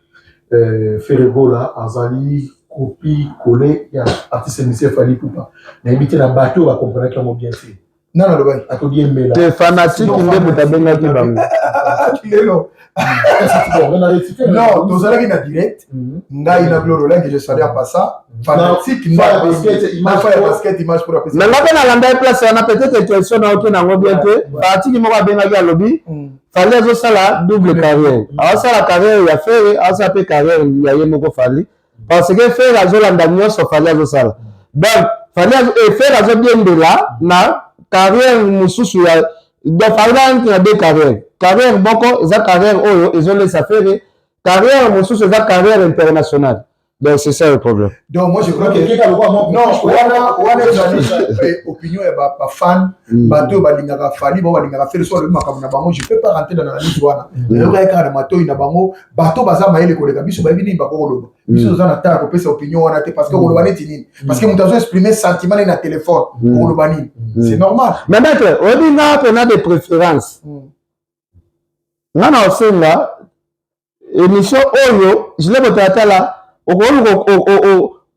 A: Ferre Gola azali copie collé ya artiste musicien Fally Ipupa. Nayebi te na bato oyo bakomprenaki yango bien te.
B: Nana alobaki
A: atodiembela
C: te, fanatique nde moto abengaki bango.
B: Lelo non, tozalaki na direct, ngai na Gloire Olangi, je salue en passant fanatique na ya basket image pour apesa.
C: Mais nga mpe nalanda ye place wana, peut-être question na oke nango bien te. Fanatique moko abengaki, alobi Fally azosala double carrière, azosala carrière ya Ferre, azosala mpe carrière ya ye moko Fally, parce que Ferre azolanda nyonso Fally azosala. Donc Fally, Ferre azobiembela na carrière mosusu ya, donc Fally aza na deux carrières. Carrière moko eza carrière oyo ezolesa Ferre, carrière mosusu eza carrière internationale. Donc c'est ça le problème.
B: Donc moi je crois que non, wana wana ezali opinion ya bafan, bato oyo balingaka Fally, bao balingaka Ferre. So balobi makambo na bango, je peux pas rentrer dans l'analyse wana. Nayoka kaka na matoi na bango. Bato baza mayele koleka biso, bayebi nini bakokoloba. Biso toza na temps ya kopesa opinion wana te, parce que koloba neti nini? Parce que moto azo exprimer sentiment ne na téléphone, okoloba nini? C'est normal.
C: Mais maître, oyebi nga mpena de préférence, nga na osenga émission oyo Gile Botalatala, okoluka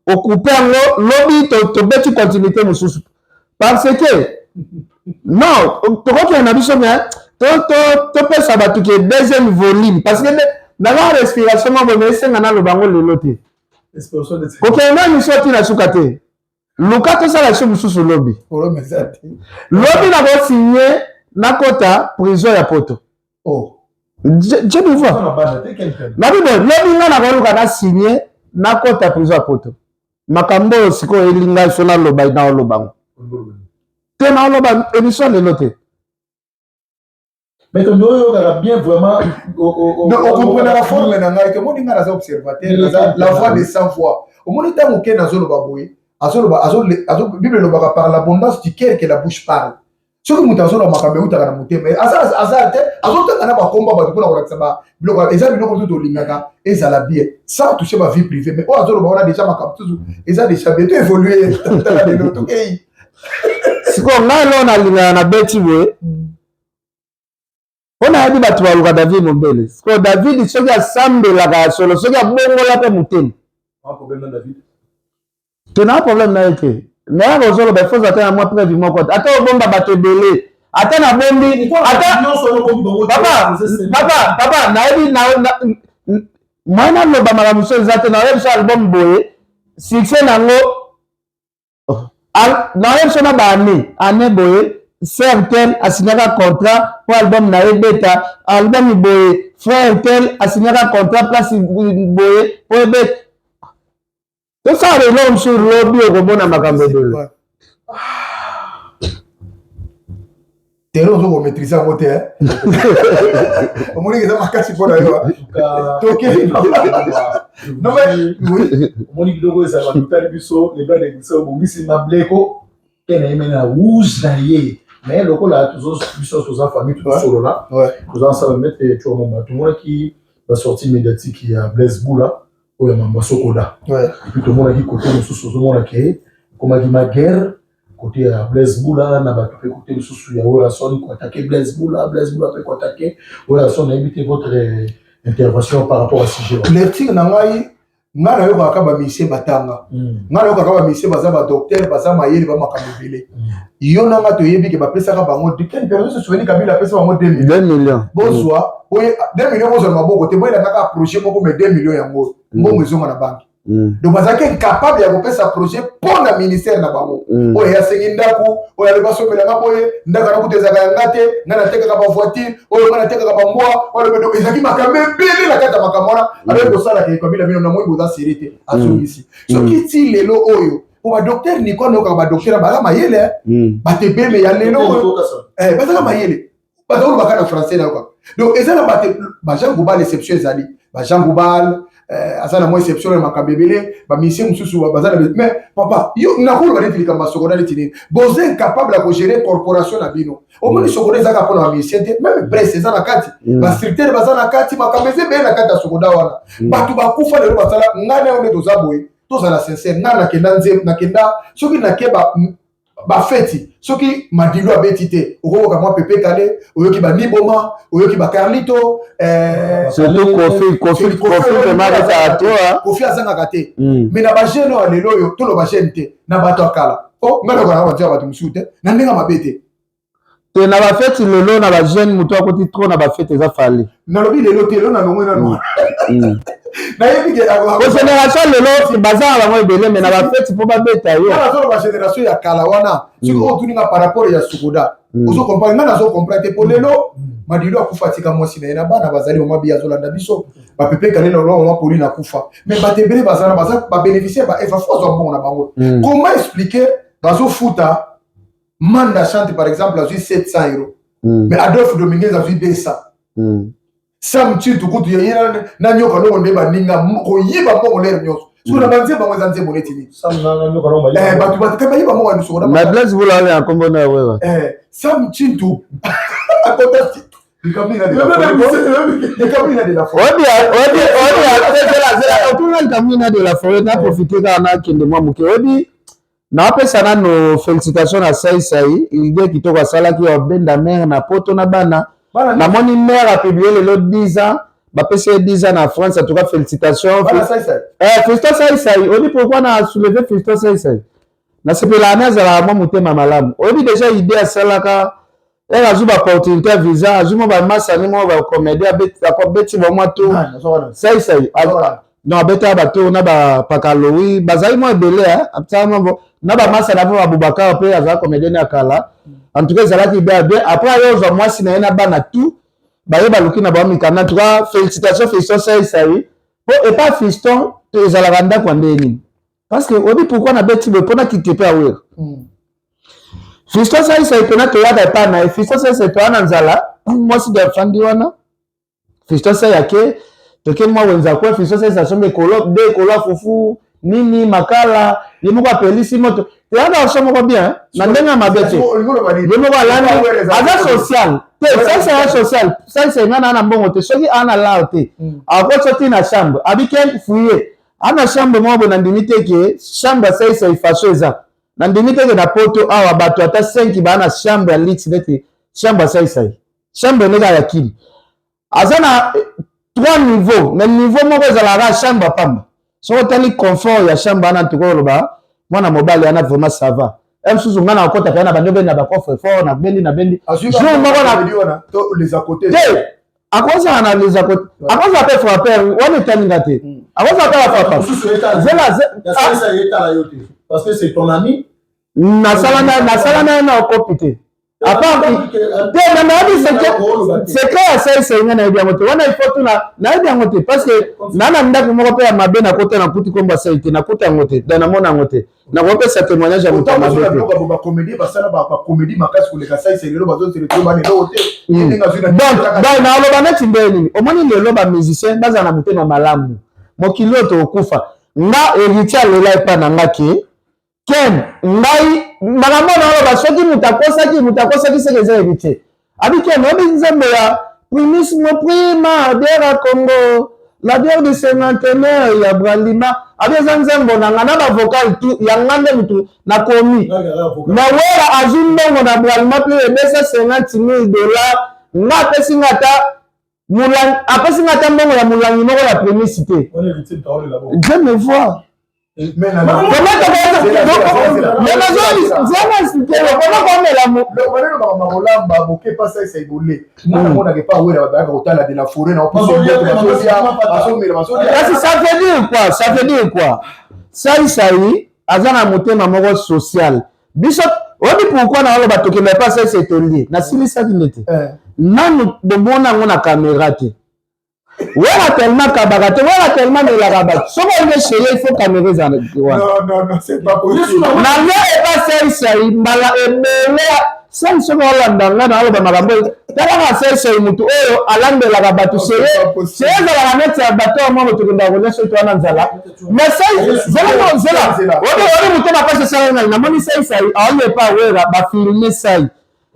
C: okupe yango lobi, tobeti continuité mosusu, parce que non, tokokende na biso, mais topesa bato ke deuxième volume, parce que naza respiration moko, mais esenga naloba yango lelo te. Kokende na émission ntina suka te, luka tosala so mosusu lobi. Lobi nakosigne, nakota prison ya Poto.
B: Oh.
C: Je me vois nabi boye, lobi nga nakoluka nasigne, nakota prison ya Poto. Makambo oyo sikoyo elinga so naloba, naoloba ngo te, naoloba émission lelo te.
A: Mais tondo oyokaka bien vraiment.
B: Okomprenaka forme na ngai te. Omoni, ngai naza observateur, naza la voix de sans voix. Omoni, ntango oke nazoloba boye, azoloba, Bible elobaka: "Par l'abondance du cœur que la bouche parle." Soki moto azoloba, makambo eutaka na motema. Aza te, azotanga na bakomba bato mpona kolakisa biloko. Eza biloko mosusu tolingaka ezala bien sans toucher ba vie privée, mais oyo azoloba wana déjà makambo mosusu eza déjà bien. To évolue, tala lelo tokei.
C: Sikoyo ngai lelo nalingaka na beti boye mpo nayebi bato baluka David Mobele. Sikoyo David soki asambelaka ya solo, soki abongola mpe motema te, na problème na ye te. Mais kozoloba ifo ata na mwa preuve moko te, ata obomba bato ebele, ata nabombi, ata papa, papa, papa, nayebi moi naloba makambo mosusu eza te. Nayebi so album boye, succès nango, nayebi so na baane ane boye, sœur tel asignaka contrat mpo album na ye beta, album boye, frère tel asignaka contrat place boye mpo ebeta. Tosala eloko mosusu, lobi okomona makambo ebele.
B: Terrain ozo komaîtrise yango te, omoni eza makasi mpo na yo. Toke, non mais
A: oui. Omoni biloko ezala totali biso lebla de biso, obongisi mableko te na ye mene na rouge na ye, mais lokola biso toza famille, tozosolola, toza ensemble. Maître Tshoura Mboma, tomonaki basortie médiatique ya Blaise Bula oyo ya mambo ya Sokoda. Et puis tomonaki côté mosusu, ozomona ke ekomaki ma guerre côté ya Blaise Bula na bato mpe côté mosusu ya Werrason koattaquer Blaise Bula, Blaise Bula mpe koattaquer Werrason. Nayebi te votre intervention par rapport à sujet.
B: Lecture na ngai, ngai nayokaka bamusicien batanga, ngai nayokaka bamusicien baza badocteur, baza mayele, bamakambo ebele. Yo na nga toyebi ke bapesaka bango, quelle période se souvenir, Kabila apesa bango 2
C: millions. 2 millions.
B: Bozwa 2 millions, bozwa na maboko te, boyelanga kaka projet moko, mais 2 millions yango, mbongo ezonga na banque. Donc bazalaki incapable ya kopesa projet mpo na ministère na bango. Oyo asengi ndako, oyo alobi asombelanga boye ndako, ana kutu ezalaka yanga te, ngai natekaka bavoiture, oyo ngai natekaka bambwa, oyo alobi. Donc ezalaki makambo ebele na kati ya makambo wana. Alobi kosalaka Kabila, bino namoni boza sérieux te, azongisi. Soki ti lelo oyo po badocteur Nico nayokaka, badocteur baza mayele, bato ebele ya lelo oyo bazaka mayele, bazolobaka na français nayokaka. Donc eza na bato, bajean Goubald, exception ezali bajean Goubald, aza na mwa exception na makambo ebele. Bamusicien mosusu baza na, mais papa, yo nakoloba neti likambo ya Sokoda neti nini, boza incapable ya kogérer corporation na bino. Omoni, Sokoda ezaka mpona bamusicien te, même presse eza na kati, bastructure baza na kati, makambo eza ebele na kati ya Sokoda wana. Bato bakufa lelo, basala ngai na yo nde toza boye, tozala sincère. Ngai nakenda nzembo, nakenda soki nake bafeti, soki Madilu abeti te, okoyoka mwa Pepe Kale, oyoki baniboma, oyoki bacarlito.
C: Surtout Kofi, Kofi, Kofi vraiment abetaka to.
B: Kofi azangaka te. Mais na bajeune oyo lelo oyo, toloba jeune te, na bato ya kala o ngai nakolaka bato ya bato mosusu te na ndenge mabe te.
C: Te, na bafeti lelo na bajeune, moto akoti trop na bafeti eza Fally.
B: Nalobi lelo te, lelo nalongwe nano, nayebi ke
C: po génération lelo baza na bango ebele, mais na bafeti mpo babeta yo.
B: Nga nazoloba génération ya kala wana. Soki oyo otuninga par rapport ya Sokoda, ozo comprendre, nga nazo comprendre te, po lelo Madilu akufa, atika mwasi na ye na bana bazali, mama Bi azolanda biso, bapepe Kale na mama Pauline akufa, mais bato ebele baza na baza babénéficiaire, ba efa fo azwa mbongo na bango. Comment expliquer bazofuta Manda Chante par exemple azwi 700 euros, mais Adolphe Dominguez azwi 200? Sam Tshintu kutu ye na Nyoka Longo nde baninga koyiba mbongo lere nyonso. Soki na banzembo yango eza nzembo neti nini, bato bato bayiba mbongo ya Sokoda.
C: Mais Blaise Bula ale ya nkombo na wewa.
B: Sam Tshintu akota likambo de la
C: Forêt. Oyebi, zela, otuna likambo na de la Forêt, na profite kaka nakende mwa moke. Oyebi, naopesa nano félicitation na Saisai, idée kitoko asalaki ya obenda mare na Poto na bana. Namoni mare apublie lelo 10 ans, bapesi ye 10 ans na France. En tout cas félicitation Fiston Saisai. Oyebi pourquoi na soulevé Fiston Saisai? Nasepelaka ne azalaka mwa motema malamu. Oyebi déjà idée asalaka ere azwi baopportunité ya visa, azwi mwa bamasani, mwa bacomédie, abeti bamwa tour. Saisai non, abetaka batour na bapakalowi, bazali mwa ebele, na bamasana mpe Babubakar mpe azala comédien ya kala. En tout cas ezalaki bien bien. Après aye ozwa mwasi na ye na bana tout, baye baluki na bango mikanda. En tout cas félicitation Fiston Saisai, po epa Fiston ezalaka ndako ya ndenge nini? Parce que oyebi pourquoi nabeti boye? Mpona kite mpe awera Fiston Saisai mpena toyaka epai na ye. Fiston Saisai, toya na nzala, mwasi de afandi wana, Fiston Sai ake, toke mwa wenza kwe, Fiston Sai asombi ekolo de ekolo ya fufu nini makala, ye moko apelisi moto, toyaka oso moko bien na ndenge ya mabe te, ye moko alandi, aza social te. Saisai aza social. Saisai nga na mbongo te, soki aa na lar te, akoti oti na chambre, abike fouille ana chambre moko boye. Nandimi te ke chambre ya Saisai façon eza, nandimi te ke na Poto awa bato ata 5 baa na chambre ya luxe neti chambre ya Saisai. Chambre ndenge ya kili aza na trois niveaux, mais niveau moko ezalaka chambre ya pamba. Soki otali confort ya chambre wana, ntuka oloba mwana mobali wana vraiment ça va. E mosusu ngai na kokɔta mpe na bandi obendi na bacoffre fort, nabendi nabendi jour moko te, akozala na les à côté, akozala mpe frappeur wana, etalinga te, akozala mpe bafrappa.
A: Zela. Parce que c'est ton ami.
C: Nasala na ye na okopi te, te na nayebi secret ya Saisai, ngai nayebi yango te wana, il faut tuna, nayebi yango te, parce que na ndako moko mpe ya mabe nakota, nakuti kombo asai te, nakuta yango te, donc namona yango te, nakopesa témoignage ya moto ya mabe te.
B: Bacomédie basala bacomédie makasi koleka Saisai, lelo bazotelekio bana eloko te.
C: Donc naloba neti ndenge nini? Omoni lelo bamusicien bazala na motema malamu, mokili oyo tokokufa. Nga Héritier alela epa na nga ke Ken, ngai makambo na oloba, soki moto akosaki, moto akosaki seke eza Héritier. Abi Ken, oyebi nzembo ya Primus mo prima bière ya Congo, la bière du cinquantenaire ya Bralima? Abi eza nzembo na nga na bavocal tout ya nga nde motu nakomi na Wera, azwi mbongo na Bralima plus de 250 000 dollars. Nga apesi nga ata apesi nga ata mbongo ya molangi moko ya Primus te. Dieu me voit.
B: Makolamba boke pasa esa ebole nga namonaka epa wera bazalaka kotala de la forêt na
C: kasi ça veut dire quoi? Ça veut dire quoi? Saisai aza na motema moko social. Biso oyebi pourquoi na oloba tokenda epa Saisai tolie nasilisaki nde te nanu bomona yango na caméra te. Wera tellement kabaka te, wera tellement melaka bato. Soki olingi essayer, il faut caméra ezala wana. Na nga epa Saisai mbala ebele sai soki olanda nga na oloba makambo oyo talaka Saisai motu oyo alandelaka bato seye seye ezalaka neti ya bato ya mwa tokendaka kolia soki towana nzala mais sai zela zela obi obi motema mpasi esala ngai namoni Saisai aoye epa wera bafilme sai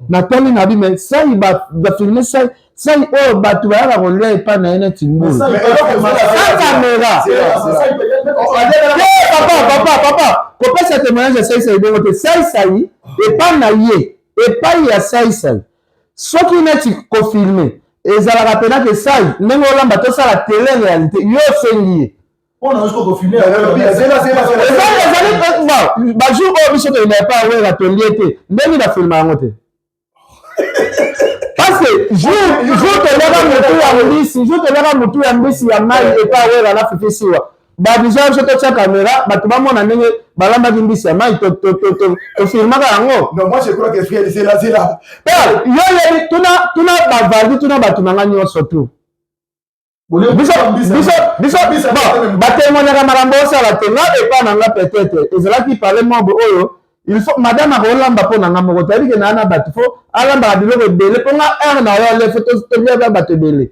C: natali na bi mais sai bafilme sai sai oyo bato bayaka kolia epai na ye neti mbulu sans caméra te. Papa, papa, papa, kopesa témoignage ya Saisai bongo te. Saisai epai na ye, epai ya Saisai, soki neti kofilme ezalaka mpena ke sai ndenge olamba tosala télé réalité yo osengi ye ezali bajour oyo biso tokenda epai wera tolie te ndenge bafilma yango te, parce que jour toliaka motu ya mbisi, jour toliaka motu ya mbisi ya mai epai wera na Fifi Siwa, babiso biso totya caméra, bato bamona ndenge balambaki mbisi ya mai, tofilmaka yango. Yo yebi, tuna bavaldi, tuna bato na nga nyonso tu. Biso batémoignaka makambo osala te. Nga epa na nga peut-être ezalaki pale mobe oyo il faut madame akolamba mpo na nga moko toyebi ke naa na bato, faut alambaka biloko ebele mpo nga heure na yo ale, faut tolia bato ebele.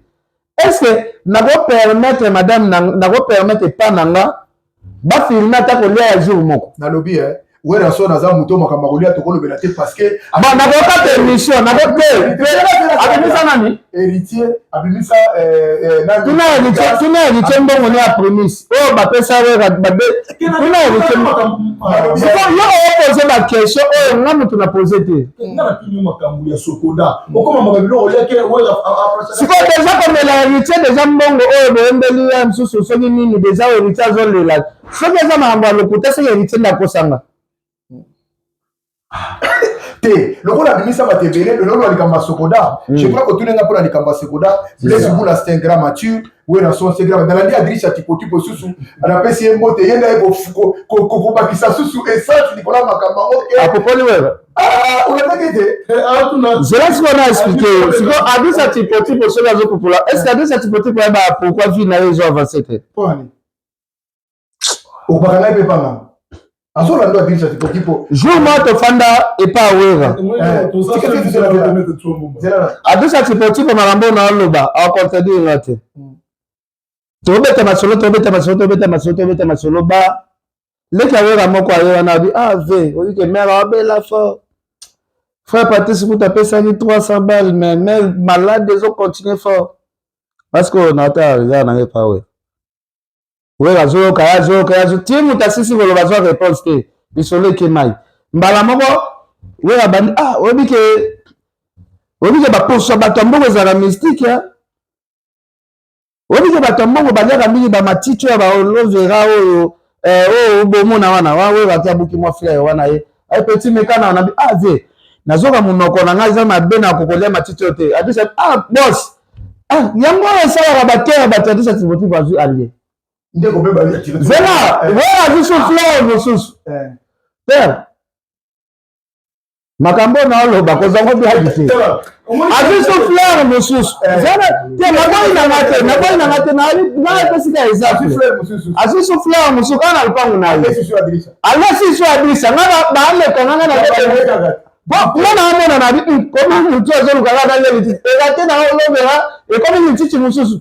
C: Est ce que nakopermettre madame, nakopermettre epa na nga bafilme ata kolia ya jour moko?
B: Nalobi Werrason aza moto makambo akolia tokolobela te parce que
C: Bon, nakokata émission nako te. Abimisa nani?
B: Héritier abimisa.
C: Tuna Héritier, tuna Héritier mbongo ne ya prémisse oyo bapesa wera babe. Tuna Héritier. Yo opose baquestion oyo nga moto na pose te. Sikoyo deja komela Héritier deja mbongo oyo boyembeli ya mosusu soki nini, deja Héritier azolela. Soki eza makambo ya lokuta, soki Héritier nde akosanga.
B: Te, lokola abimisa bato ebele lelo na likambo ya Sokoda, je crois kotunenga mpona likambo ya Sokoda. Blaise Bula, c'est un grand mature. Werrason, c'est grand. Nalandi Adrisha Tipotipo susu anapesi ye mbote, ye ndaye kobakisa susu essence likolo ya makambo yango.
C: Apopoli wera.
B: Olandaki te?
C: Zela sikoyo na explique sikoyo. Adrisa Tipotipo soki azopopola, est ce que Adrisa Tipotipo ayeba pourquoi vie na ye ezo avance te?
B: Okobaka ngai mpe panga azolanda Adrisa Tipotipo.
C: Jour moko tofanda epa awera Adrisa Tipotipo, makambo na oloba akontredire nga te. Tobeta masolo, tobeta masolo, tobeta masolo, tobeta masolo. Ba leki awera moko aye wana abi ah ve oyi ke mare abela fort, frère Patrice kuta apesaki 300 balles, mais mare malade ezocontinue fort parce que nata eza nanga epa wera. Wera azoyoka ye, azoyoka ye, azo ti moto asisi koloba, azwa réponse te. Lisolo ekemai mbala moko. Wera bandi ah oyebi ke baposo ya bato ya mbongo ezalaka mystique. Oyebi ke bato ya mbongo baliaka mingi bamatiti oyo ya baaloe vera oyo oyo bomona wana. Wera ati abuki mwa fleur wana ye ay petit mekana wana. Ah vie, nazoka monoko na ngai eza mabe na kokolia matiti oyo te. Abisa ah boss, ah yango oyo esalaka bato ya bato. Adisa Tipotipo azwi alie.
B: Ndeko mpe balia.
C: Zela, wera azwi so fleur mosusu. Père, makambo na oloba kozango blague te. Azwi so fleur mosusu te, naboyi nanga te, naboyi nanga te, ngai epesika exemple. Azwi so fleur mosusu kaka na lupangu na ye, alesi so Adrisa nga baameka nga nga nga na amona na bi komi motu azoluka kaka nde lititi eza te na olobela ekomi lititi mosusu.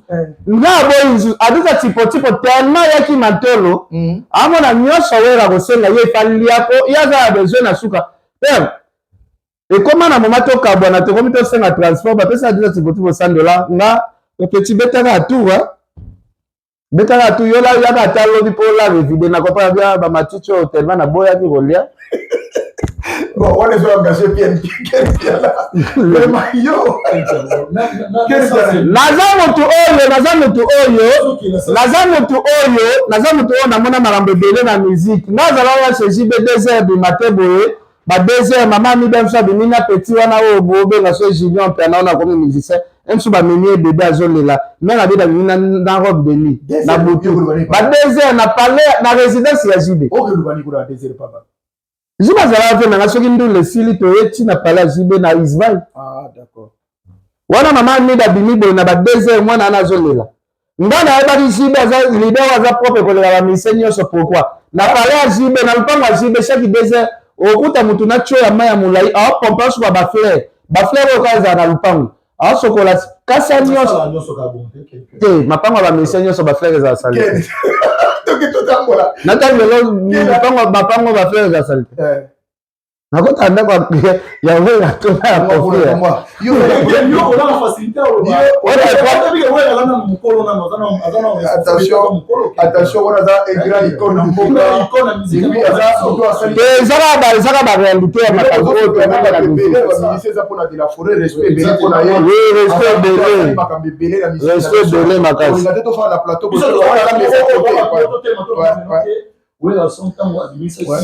C: Nga aboyi lisusu Adrisa Tipotipo tellement ayaki matolo amona nyonso wera kosenga ye efaliako ye aza na besoin na suka. Père, ekóma na moma tokabwana, tokomi tosenga transport, bapesa Adrisa Tipotipo 100 $. Nga petit betaka atour. Betaka tu yo yaka ata lobi mpo olala evide na kopana bia bamatiti oyo tellement naboyaki kolia.
B: Bon, wana ezo engage bien vraiment yo.
C: Naza motu oyo, naza motu oyo, naza motu oyo, naza motu oyo namona makambo ebele na musique. Nazala wana chez JB 2 heures du matin boye, ba 2 heures mama Amida mosusu abimi na petit wana oyo bobenga so Junior Mpiana, wana akomi musicien mosusu, bamemi ye bebe azolela, mare abida abimi na robe de nuit na butu ba 2 heures na palais, na résidence ya JB. JB azalaka te nanga soki ndula esili toye ti na palais ya JB na Isval.
B: Ah, d'accord.
C: Wana mama Amida abimi boye na ba 2 heures, mwana wana azolela. Nga nayebaki JB aza leader oyo aza propre koleka bamusicien nyonso. Pourquoi na palais ya JB, na lupango ya JB, chaque 2 heures okuta motu na tio ya mai ya molai aopompe, asokola bafleur, bafleur oyo kaka ezala na lupango, aosokola kasa nyonso te. Mapango ya bamusicien nyonso bafleur ezala sale. Nata lelo mapango bafleur ezala sale te. Nakota ndako ya Wera tona ya Kofi.
B: Attention, wana aza grand icône na mboka.
C: Ezaka baréalité ya makambo oyo tomonaka na
B: musique. Eza mpona de la forêt, respect ebele mpona ye.
C: Oui, respect ebele.
B: Makambo ebele na
C: musique. Respect ebele makasi.
B: Olinga te tofanda na plateau.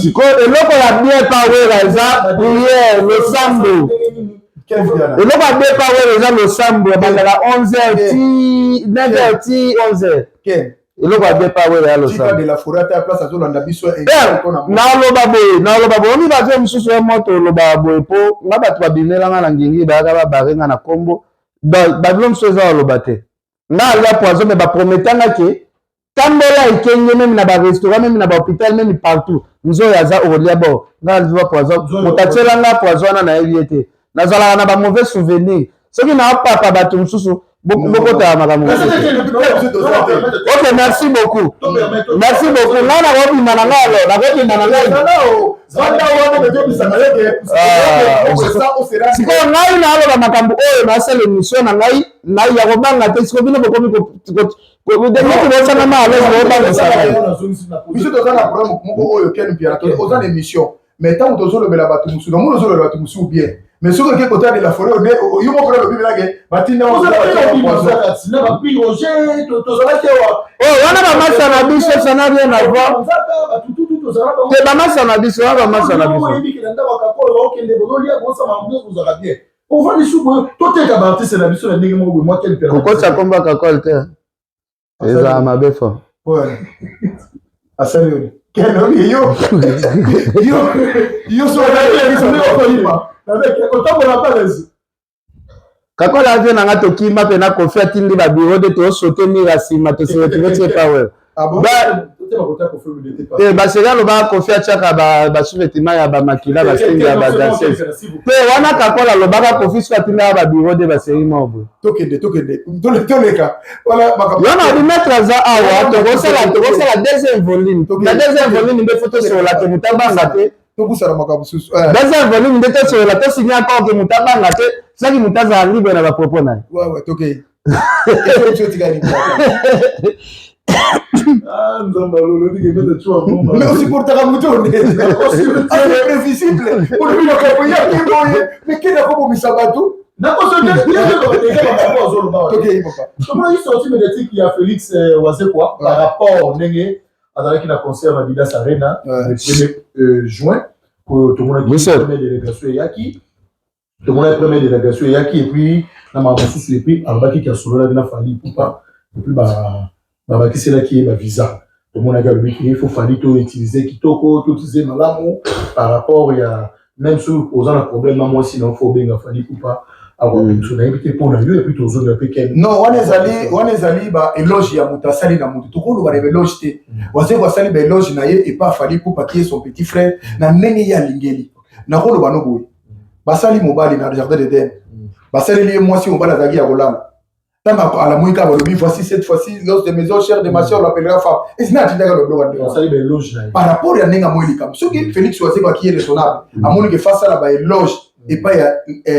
C: Sikoyo eloko ya bien pa Wera eza prière, losambo. Eloko ya bien pa Wera eza losambo, ebandaka 11 heures ti 9 heures ti 11 heures. Eloko ya bien pa Wera ya losambo. Naloba boye, naloba boye, omi bato mosusu ya moto olobaka boye mpo nga bato babimelanga na ngingi, bayaka babare nga na nkombo babilo mosusu eza oloba te. Nga alia poison, me baprometanga ke tambola ekenge, même na barestaurant, même na bahôpital, même partout. Nzoyo aza okolia bo nga azwa poison, moto atielanga poison wana nayebi ye te. Nazalaka na bamauvais souvenir soki naopapa bato mosusu bokotaka makambo. Ok, merci beaucoup, merci beaucoup. Ngai nakobima na ngai, alo nakobima na ngai. Sikoyo ngai naloba makambo oyo, nasala émission na ngai ngai ya kobanga te. Sikoyo bino bokomi bosanga ma alaise, bobangisa.
B: Biso toza na problème moko oyo, Ken Mpiana, oza na émission, mais ntango tozolobela bato mosusu, namoni ozolobela bato mosusu bien, mais soki oke kotala de la forêt, yo moko olobi belake batinda.
C: Wana bamasa na biso, ça n'a rien à voir te. Bamasa na biso wana, bamasa na biso.
A: Ovandi su boye, toteka baartiste na biso na ndenge moko boye mwa Ken.
C: Kokotisa kombo Kakol te, ezala mabe fort.
B: Asali oyo Ken obi yo yo yo so.
A: Otambola palese.
C: Kakola avie na nga, tokima mpe na Kofi atindi babiro de tosote mira nsima tose retrouve tie power te. Baseri alobaka Kofi atiaka basous-vêtement ya bamakila, basengi ya badanseuse te. Wana Kakola alobaka Kofi soki atindaka babiro de baseri moko boye.
B: Tokende, tokende, toleka.
C: Yo na bi maître aza awa, tokosala deuxième volume. Na deuxième volume nde fo tosolola ke moto abanga te.
B: Tobusana makambo mosusu.
C: Deuxième volume nde tosolola, tosigne accord ke moto abanga te, soki moto azala libre na bapropos na
B: ye. Tokei.
A: Nzambe alolobi
B: Mais osupportaka moto imprévisible, olobi makambo yaki boye, mais kende akobomisa bato. Tokei, papa.
A: Tomonaki sortie médiatique ya Félix Wazekwa par rapport ndenge azalaki na concert na Adidas Arena le 1er juin. Tomonaki première délégation eyaki, tomonaki première délégation eyaki, et puis na makambo mosusu, et puis alobaki ki asololaki na Fally Ipupa, et puis babakiselaki ye bavisa. Tomonaki alobiki il faut Fally to utiliser kitoko, to utiliser malamu par rapport ya même soki oza na problème na mwasi na ofo obenga Fally Ipupa awa. Biso nayebi te mpo na yo, et puis tozonga mpe Ken.
B: Non, wana ezali ba éloge ya moto asali na moto. Tokoloba na baéloge te. Wazeko asali baéloge na ye epa Fally Ipupa qui est son petit frère na ndenge ye alingeli. Nakoloba no boye: basali mobali na jardin d'Eden, basaleli ye mwasi, mobali azalaki ya kolala. Ntango alamwi kaka, balobi: "Voici cette fois-ci l'os de mes os, chair de ma chair, l'appellera femme." Esina atindaka lobloka ndenge par rapport ya ndenge amoi likambo. Soki Félix Wazeko aki ye raisonnable, amoni ke fasala baéloge. Epai ya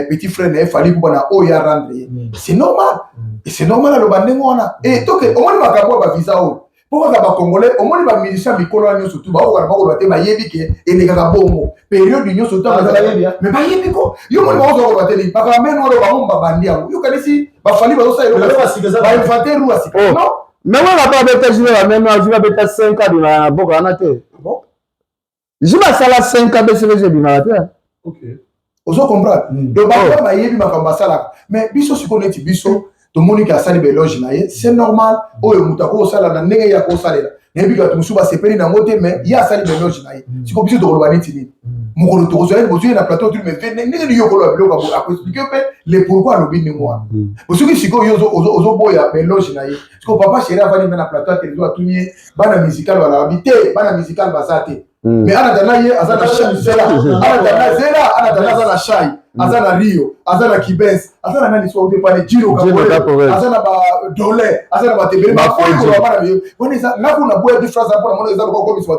B: petit frère na ye Fally Ipupa na oyo ya rendre ye, c'est normal. Et c'est normal aloba ndenge wana. E toke omoni makambo ya bavisa oyo, mpo kaka bacongolais, omoni bamusicien mikolo wana nyonso tu baokokana, bakoloba te, bayebi ke elekaka bongo période nyonso tu. Mais bayebi ko yo moni bakozwa koloba te nini makambo mene wana, bango babandi yango. Yokanisi baFally bazosala eloko, bainventer roue ya sika? Non.
C: Mais wana mpe abeta JB bameme, JB abeta 5, abimaka na boka wana te. JB asala 5 abcbg, ebimaka te.
B: Ozo comprendre? Donc bango bayebi makambo basalaka. Mais biso sikoyo, neti biso tomoni ke asali baéloge na ye, c'est normal. Oyo moto akosala na ndenge ye akosalela, nayebi bato mosusu basepeli nango te, mais ye asali baéloge na ye. Sikoyo biso tokoloba neti nini? Mokolo tokozwa ye, bozwi ye na plateau tuli, mais ndenge nini yo koloba biloko akoexpliquer mpe le pourquoi alobi ndenge wana. Soki sikoyo yo ozoboya baéloge na ye, sikoyo papa chéri avandi mpe na plateau ya télévision, atuni ye bana musical, balabi te, bana musical baza te. Mais anatanda ye aza na zela, anatanda zela, anatanda aza na shai, aza na Rio, aza na Kibens, aza na nani so te pane Jiro, aza na badole, aza na batebele, bafoyi koloba bana wana. Eza nga kuna boya di phrase mpona mona eza lokola komisa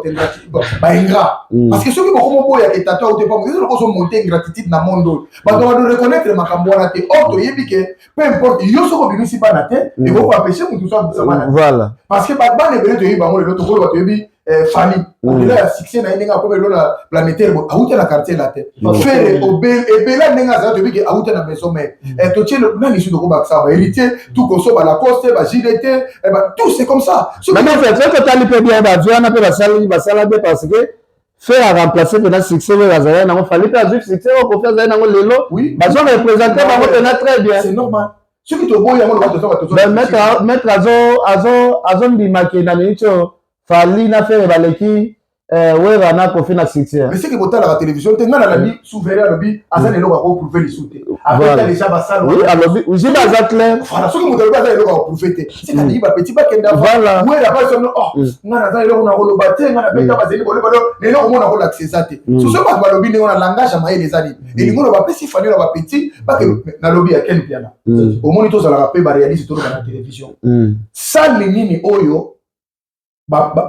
B: baingrat, parce que soki bokomoboyaka etato aute pamo, eza lokola ozomonte ingratitude na monde oyo bato bado reconnaître makambo wana te. Or toyebi ke peu importe yo soki obimisi bana te, ekoki koempêcher motu so abimisa bana, parce que bana ebele toyebi bango lelo. Tokoloba toyebi Fally, au-delà ya succès na ye, ndenge akomi lelo na planétaire, awuta na Quartier Latin. Ferre ebela ndenge azala, toyebi ke awuta na Maison Mère. Totie nani su, tokobakisa bahéritier tout koso, balacoste, baJDT, tout c'est comme ça.
C: Mais soki totali mpe bien, bavie wana mpe basali, basala bien, parce que Ferre aremplacer mpena succès oyo azali nango. Fally mpe azwi succès oyo Kofi azali nango lelo, bazo représenter bango mpena très bien.
B: C'est normal. Soki toboyi yango, loba toza.
C: Maître azondimake na miniti oyo Fally na Ferre baleki Wera na Kofi na succès.
B: Mais soki botalaka télévision te, ngai nalandi souverain alobi aza na eloko akoprouver lisu te, abeta déjà basala.
C: Oui, alobi JB aza clair.
B: Voilà, soki moto alobi aza eloko akoprouver te, c'est-à-dire bapeti bakenda. Wera basono, oh, ngai naza eloko na koloba te, ngai nabeta bazeli koloba na eloko mona kolakisa eza te. Soso bato balobi ndenge wana, langage ya mayele eza nini? Elingi oloba bapesi Fally na bapeti bakende. Nalobi ya Ken Piana, omoni tozalaka mpe baréaliste, toloba na télévision sale nini oyo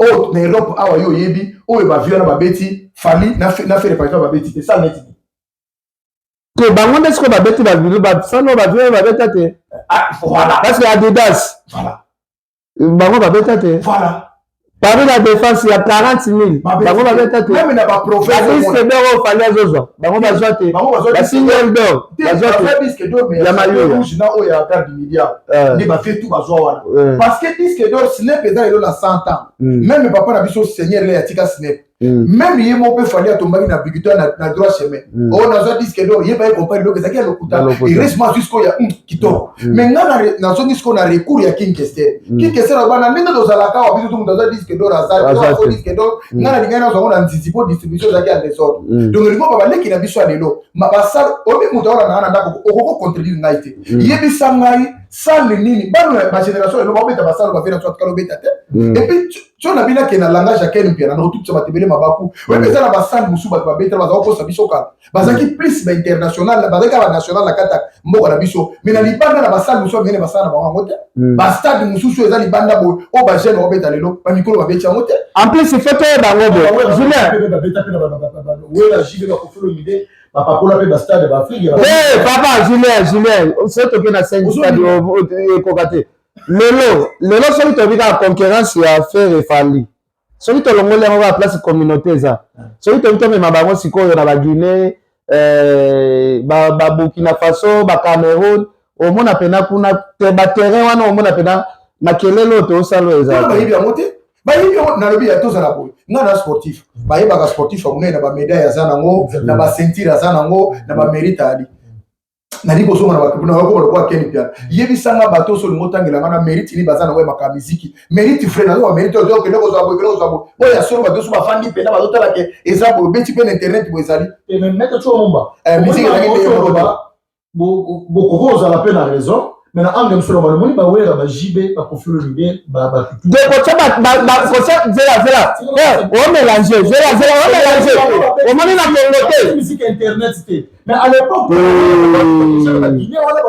B: oyo na Europe awa yo oyebi oyo bavie wana babeti, Fally na Ferre par exemple babeti te, sale neti nini?
C: Te, bango nde sikoyo babeti basale oyo bavie oyo babeta te.
B: Voilà.
C: Parce que Adidas, bango babeta te. Paris La Défense ya 40 000, bango babeta te.
B: Même na baprovince.
C: Badisque d'or oyo Fally azozwa, bango bazwa te. Basingle d'or bazwa te.
B: Disque d'or
C: ya Mayoya
B: rouge na oyo ya Gare du Midi nde bafie tout bazwa wana, parce que disque d'or Snep eza lelo na 100 ans. Même papa na biso seigneur le atika Snep, même ye moko mpe Fally atombaki na victoire na droit chemin oyo nazwa disque d'or, ye baye comprendre eloko ezalaki ya lokuta. Eresement jusqu'oyo ya kitoko. Mais nga nazongi sikoyo na recours ya King Kester. King Kester aloba na ndenge tozalaka awa, biso to moto azwa disque d'or aza disque d'or, nga nalingai nazwa ngo na nzizi mpo distribution ezalaki ya désordre. Donc elingo ba baleki na biso ya lelo basala obi moto aola nanga na ndako, okoko contredire ngai te. Yebisa ngai sale nini bano bagénération lelo baobeta basale bavie na so atikala obeta te. Et puis so na bino akende na langage ya Ken Mpiana na kotutisa bato ebele mabaku oyebi, eza na basale mosusu bato babetela, baza kokosa biso kala bazalaki plus bainternational, bazalaki banational na kati ya mboka na biso, mais na libanda na basale mosusu minene basala na bango yango te. Bastade mosusu eza libanda boye oyo bajeune bakobeta lelo, bamikolo babeti yango te.
C: En plus, il faut toyeba yango boye, Julien.
A: Babeta mpe na Wera, JB, baKoffi Olomide, bapakola mpe bastade baAfrike.
C: Papa Julien, Julien, soki toke na 5 stade ekoka te lelo. Lelo soki toyebi kaka concurrence ya Ferre, Fally, soki tolongoli yango kaka place communauté eza, soki toyebi tomema bango sikoyo na baguinée, baburkina Faso, bacameroun, omona mpena kuna te baterrain wana, omona mpena makelele oyo toosala oyo eza.
B: Bayebi yango te, bayebi yango. Nalobi ya tozala boye, nga na sportif, bayebaka sportif ya monene na bamédaille aza nango, na baceinture aza nango, na bamérite ali nali kozonga na bato nakokoma lokola Ken Piana. Yebisanga bato oso olingi otangela nga na mérite nini baza nango ya makambo miziki, mérite vrai nazo bamérite oyo okende kozwa boye, okende kozwa boye, oyo ya solo bato oso bafandi mpena bazotala ke eza boye, obeti mpe na internet boye ezali.
A: Maître Tshiomba,
B: miziki ezalaki ndenge moko.
A: Bokoki kozala mpe na raison, mais na angle mosusu na balomoni bawera, baJB, baKoffi Olomide, batutu.
C: Te, kotia zela zela, omélange, zela zela, omélange, omoni na Kongo te.
A: Musique internet te, mais à l'époque Guinée wana.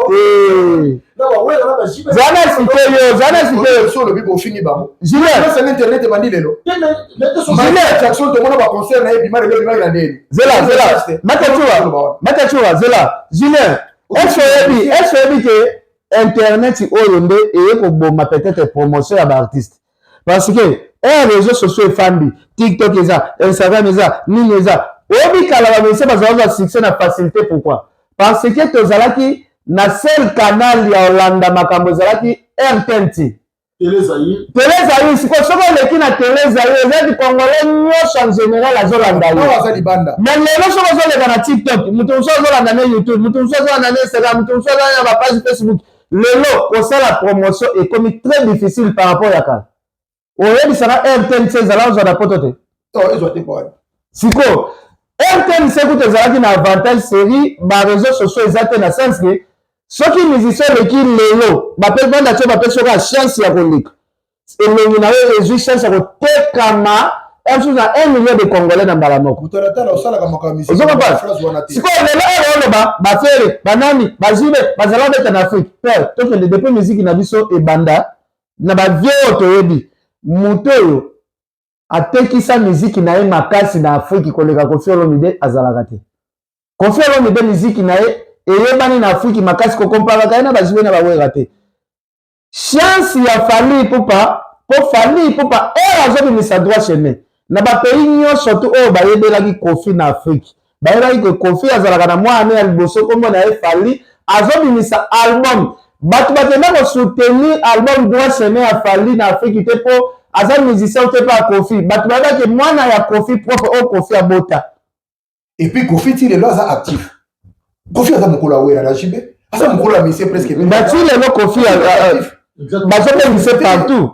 A: Na bawela na bajibe.
C: Zana site yo, zana site yo.
B: So olobi bofingi bango.
C: Julien.
B: Nyonso internet ebandi lelo.
C: Julien.
B: Jackson tomona ba concert na ye bima lelo bima na ndeni.
C: Zela, zela. Matatua, Matatua, zela. Julien, est-ce oyebi, est-ce oyebi ke internet oyo nde eye koboma peut-être promotion ya baartiste, parce que air réseaux sociaux efandi, TikTok eza, Instagram eza, nini eza. Oyebi kala bamusicien bazalaka succès na facilité. Pourquoi? Parce que tozalaki na seul canal ya olanda makambo ezalaki RTNT.
A: Télé Zaïre.
C: Télé Zaïre. Sikoyo soki oleki na Télé Zaïre, ezalaki Congolais nyonso en général azolanda yo.
B: Aza libanda.
C: Mais lelo soki ozoleka na TikTok, moto mosusu azolanda na YouTube, moto mosusu azolanda na Instagram, moto mosusu azolanda na bapage Facebook. Lelo kosala promotion ekomi très difficile par rapport ya kala. Oyebisaka RTNC ezala ozwa na poto te.
B: Ezwa te po.
C: Sikoyo RTNC kuta ezalaki na avantage série baréseaux sociaux eza te, na sens ke soki musicien oleki lelo, banda tio bapesi oka chance ya koleka, elongi na yo ezwi chance ya kotekama mosusu na 1 million de Congolais na mbala moko.
B: Motalatala osalaka makambo.
C: Sikoyo lelo oyo oloba baFerre, banani, baJB bazala beta na Afrique, père, tokende. Depuis musique na biso ebanda na bavieux oyo toyebi, moto oyo atekisa miziki na ye makasi na Afrique koleka Koffi Olomide azalaka te. Koffi Olomide, miziki na ye eyebani na Afrique makasi, kokomparaka ye na baJB na baWerra te. Chance ya Fally Ipupa, mpo Fally Ipupa oyo azobimisa Droit Chemin na bapays nyonso tu oyo bayebelaki Koffi na Afrique, bayebaki ke Koffi azalaka na mwana ya liboso, nkombo na ye Fally, azobimisa album. Bato bakenda kosoutenir album Droit Chemin ya Fally na Afrique te mpo aza musicien te mpe ya Koffi. Bato bayebaki mwana ya Koffi propre oyo Koffi abota.
B: Et puis Koffi ti lelo aza actif. Koffi aza mokolo ya Wera na JB, aza mokolo ya monsieur presque.
C: Bati lelo Koffi bazobengise partout.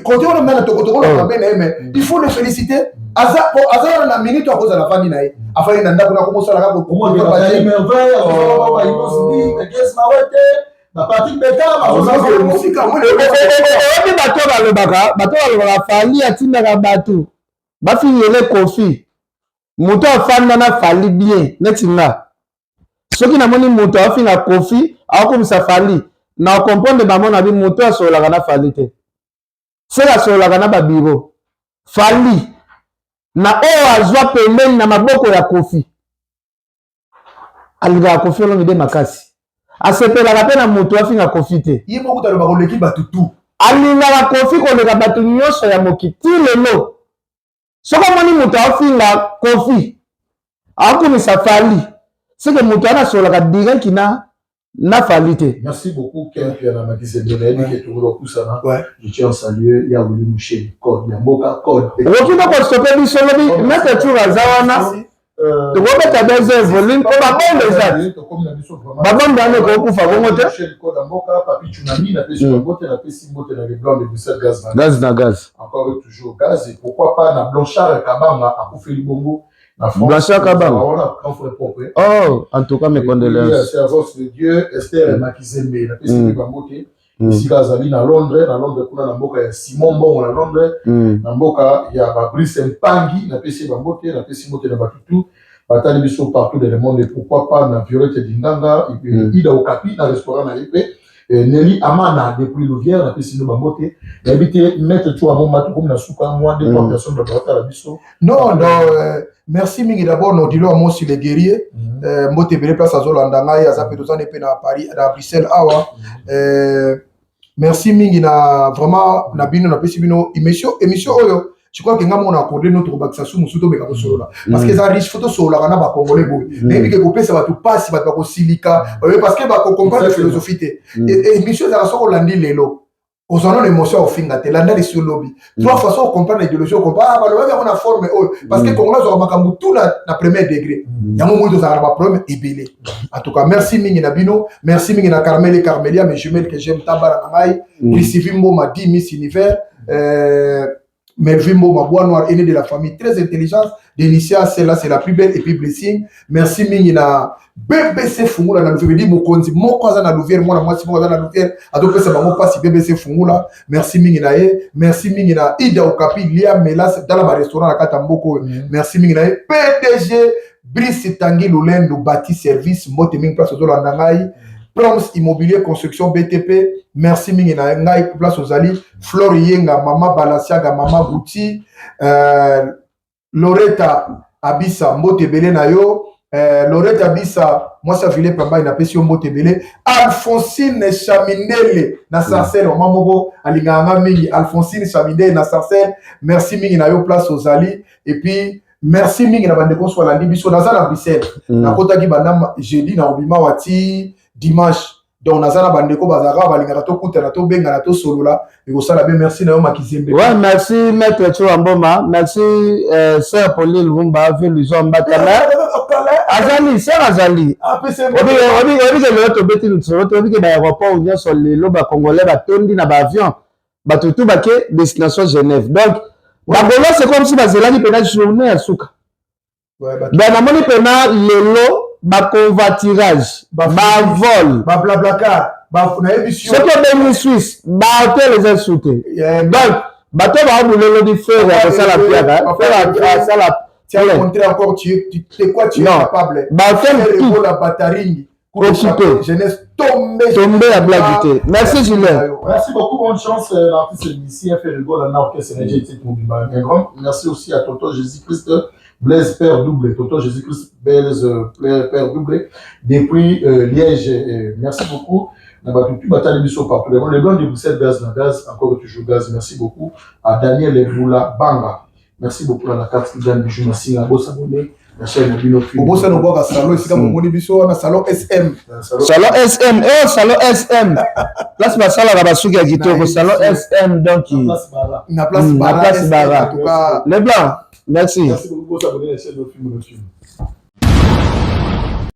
B: Côté wana mena tokotokolo mabe na ye, mais il faut le féliciter. Aza aza na minute akozala afandi na ye, afandi na ndako na komosala
A: kaka. Bapatrik Beka.
C: Oyebi, bato balobaka Fally atindaka bato bafingele Koffi. Moto afanda na Fally bien neti nga, soki namoni moto afinga Koffi, akokomisa Fally na comprendre bango na bi moto asololaka na Fally te, soki asololaka na babiro. Fally na oyo azwa pembeni na maboko ya Koffi, alingaka Koffi Olomide makasi, asepelaka mpe na moto afinga Koffi te.
B: Ye moko talobaka oleki bato tu.
C: Alingaka Koffi koleka bato nyonso ya mokili. Ti lelo soki omoni moto afinga Koffi, akomisa Fally, seke moto wana asololaka direct na Fally te.
A: Merci beaucoup, Ken Piana Makizembe. Nayebi ke tokoki kopusana. Je tiens à saluer ya Willy Mouché, code ya mboka, code.
C: Okoki mpe kostopper biso lobi, maître Tour aza wana, tokobeta 2 heures volume mpo babombe eza, babombe wana ekokufa bongo te.
A: Code ya mboka, Papi Tsunami, napesi mbote, napesi mbote na Leblanc de Bruxelles, gaz.
C: Gaz na gaz.
A: Encore et toujours gaz. Et pourquoi pas na Blanchard Kabanga, akufeli bongo na France.
C: Blanchard Kabanga.
A: Wana grand frère propre.
C: Oh, en tout cas mes condoléances.
A: Servance de Dieu Esther Makizembe, napesi mpe bango te esika azali na Londres, na Londres kuna, na mboka ya Simon Mbongo na Londres, na mboka ya Babrice Mpangi, napesi bango te. Napesi mbote na bato tu batali biso partout dans le monde. Et pourquoi pas na Violette Dinganga et puis Ida Okapi na restaurant na ye, mpe Nelly Amana depuis Louvière, napesi bino bango te. Nayebi te, maître Tio Amoma, tokomi na suka, mwa deux trois personnes bato batala biso.
B: Non, merci mingi d'abord na Odilo Amosi le guerrier. Mbote ebele place azolanda ngai, aza mpe, tozani mpe na Paris, na Bruxelles awa. Merci mingi na vraiment na bino, napesi bino émission oyo. Je crois que nga moko na accordé no tokobakisa su mosusu, tomeka kosolola parce que eza riche. Faut tosololaka na Bacongolais boye. Nayebi ke kopesa bato mpasi, bato bakosilika parce que bakocomprendre philosophie te. Émission ezalaka, soki olandi lelo, ozwa nano émotion ya kofinga te, landa lesi olobi trois fois, soki ocomprendre idéologie, ocomprendre, ah, balobaki yango na forme oyo, parce que Congolais azwaka makambo tout na premier degré. Yango moi tozalaka na baproblème ebele. En tout cas merci mingi na bino, merci mingi na Carmel et Carmelia, mes jumelles que j'aime, tabara na ngai, Priscivi Mboma di Miss Univers, Melvin Mboma, bois noir, aîné de la famille, très intelligente, Denicia, celle-là c'est la plus belle, et puis Blessing. Merci mingi na BBC Fungula na Louvière, mokonzi moko aza na Louvière, mwana mwasi moko aza na Louvière, azopesa bango mpasi, BBC Fungula. Merci mingi na ye, merci mingi na Ida Okapi, Lia Melas, tala ba restaurant na kati ya mboka oyo. Merci mingi na ye, PDG Brice Tangi Lulendo, Bati Service, mbote mingi place ozolanda ngai. Proms Immobilier Construction BTP, merci mingi na ngai place ozali. Flore Yenga, Mama Balenciaga, Mama Gucci, Loretta Abisa, mbote ebele na yo. Loretta Abisa, mwasi ya Philippe Pambai, napesi yo mbote ebele. Alphonsine Chamindele na Sarcelles, mama moko alingaka nga mingi. Alphonsine Chamindele na Sarcelles, merci mingi na yo place ozali. Et puis merci mingi na bandeko nyonso balandi biso. Naza na Bruxelles, nakotaki banda jeudi, na obima wati dimanche. Donc naza na bandeko bazalaka, balingaka tokutana, tobengana, tosolola, ekosala bien. Merci na yo, Makizembe.
C: Ouais, merci maître Tshoura Mboma, merci sœur Pauline Lumumba, vieux Luison Mbata. Azali sœur, azali. Oyebi ke lelo tobeti lisolo, toyebi ke baaéroport nyonso lelo bacongolais batondi na baavion, bato tu bake destination Genève. Donc bagaulois, c'est comme si bazelaki mpena journée ya suka. Donc namoni mpena lelo baconvoiturage, bavol.
B: Bablablacar, nayebi.
C: Soki obengi Suisse, bahotel eza su te. Donc bato baobula elobi Ferre ya kosala piaka, Ferre asala.
B: Tu as montré encore, tu es quoi, tu es
C: non.
B: capable.
C: Bahotel
B: tout la bataringi.
C: Occupé.
B: Jeunesse tombé.
C: Tombé ya blague te. Merci Julien.
A: Merci beaucoup, bonne chance, l'artiste musicien Ferre Gola na orchestre Energetique Mobimba. Un grand merci aussi à Tonton Jésus-Christ Blaise Père Doublé, Tonton Jésus-Christ Blaise Père Doublé depuis Liège. Merci beaucoup. Na bato tu batali biso partout. Le blanc de Bruxelles, gaz na gaz, encore toujours gaz. Merci beaucoup à Daniel Boula Banga. Merci beaucoup à la carte Dan Bijou Massinga. Bo s'abonner na chaîne na bino.
B: Obosana obwaka salon esika bomoni biso wana, salon SM.
C: Salon SM, oh, salon SM, place basalaka basuki ya kitoko, salon SM donc.
B: Na place.
C: Na place Bara.
B: En tout cas.
C: Le blanc, merci.
A: Merci beaucoup, bo s'abonner na chaîne Film na Film.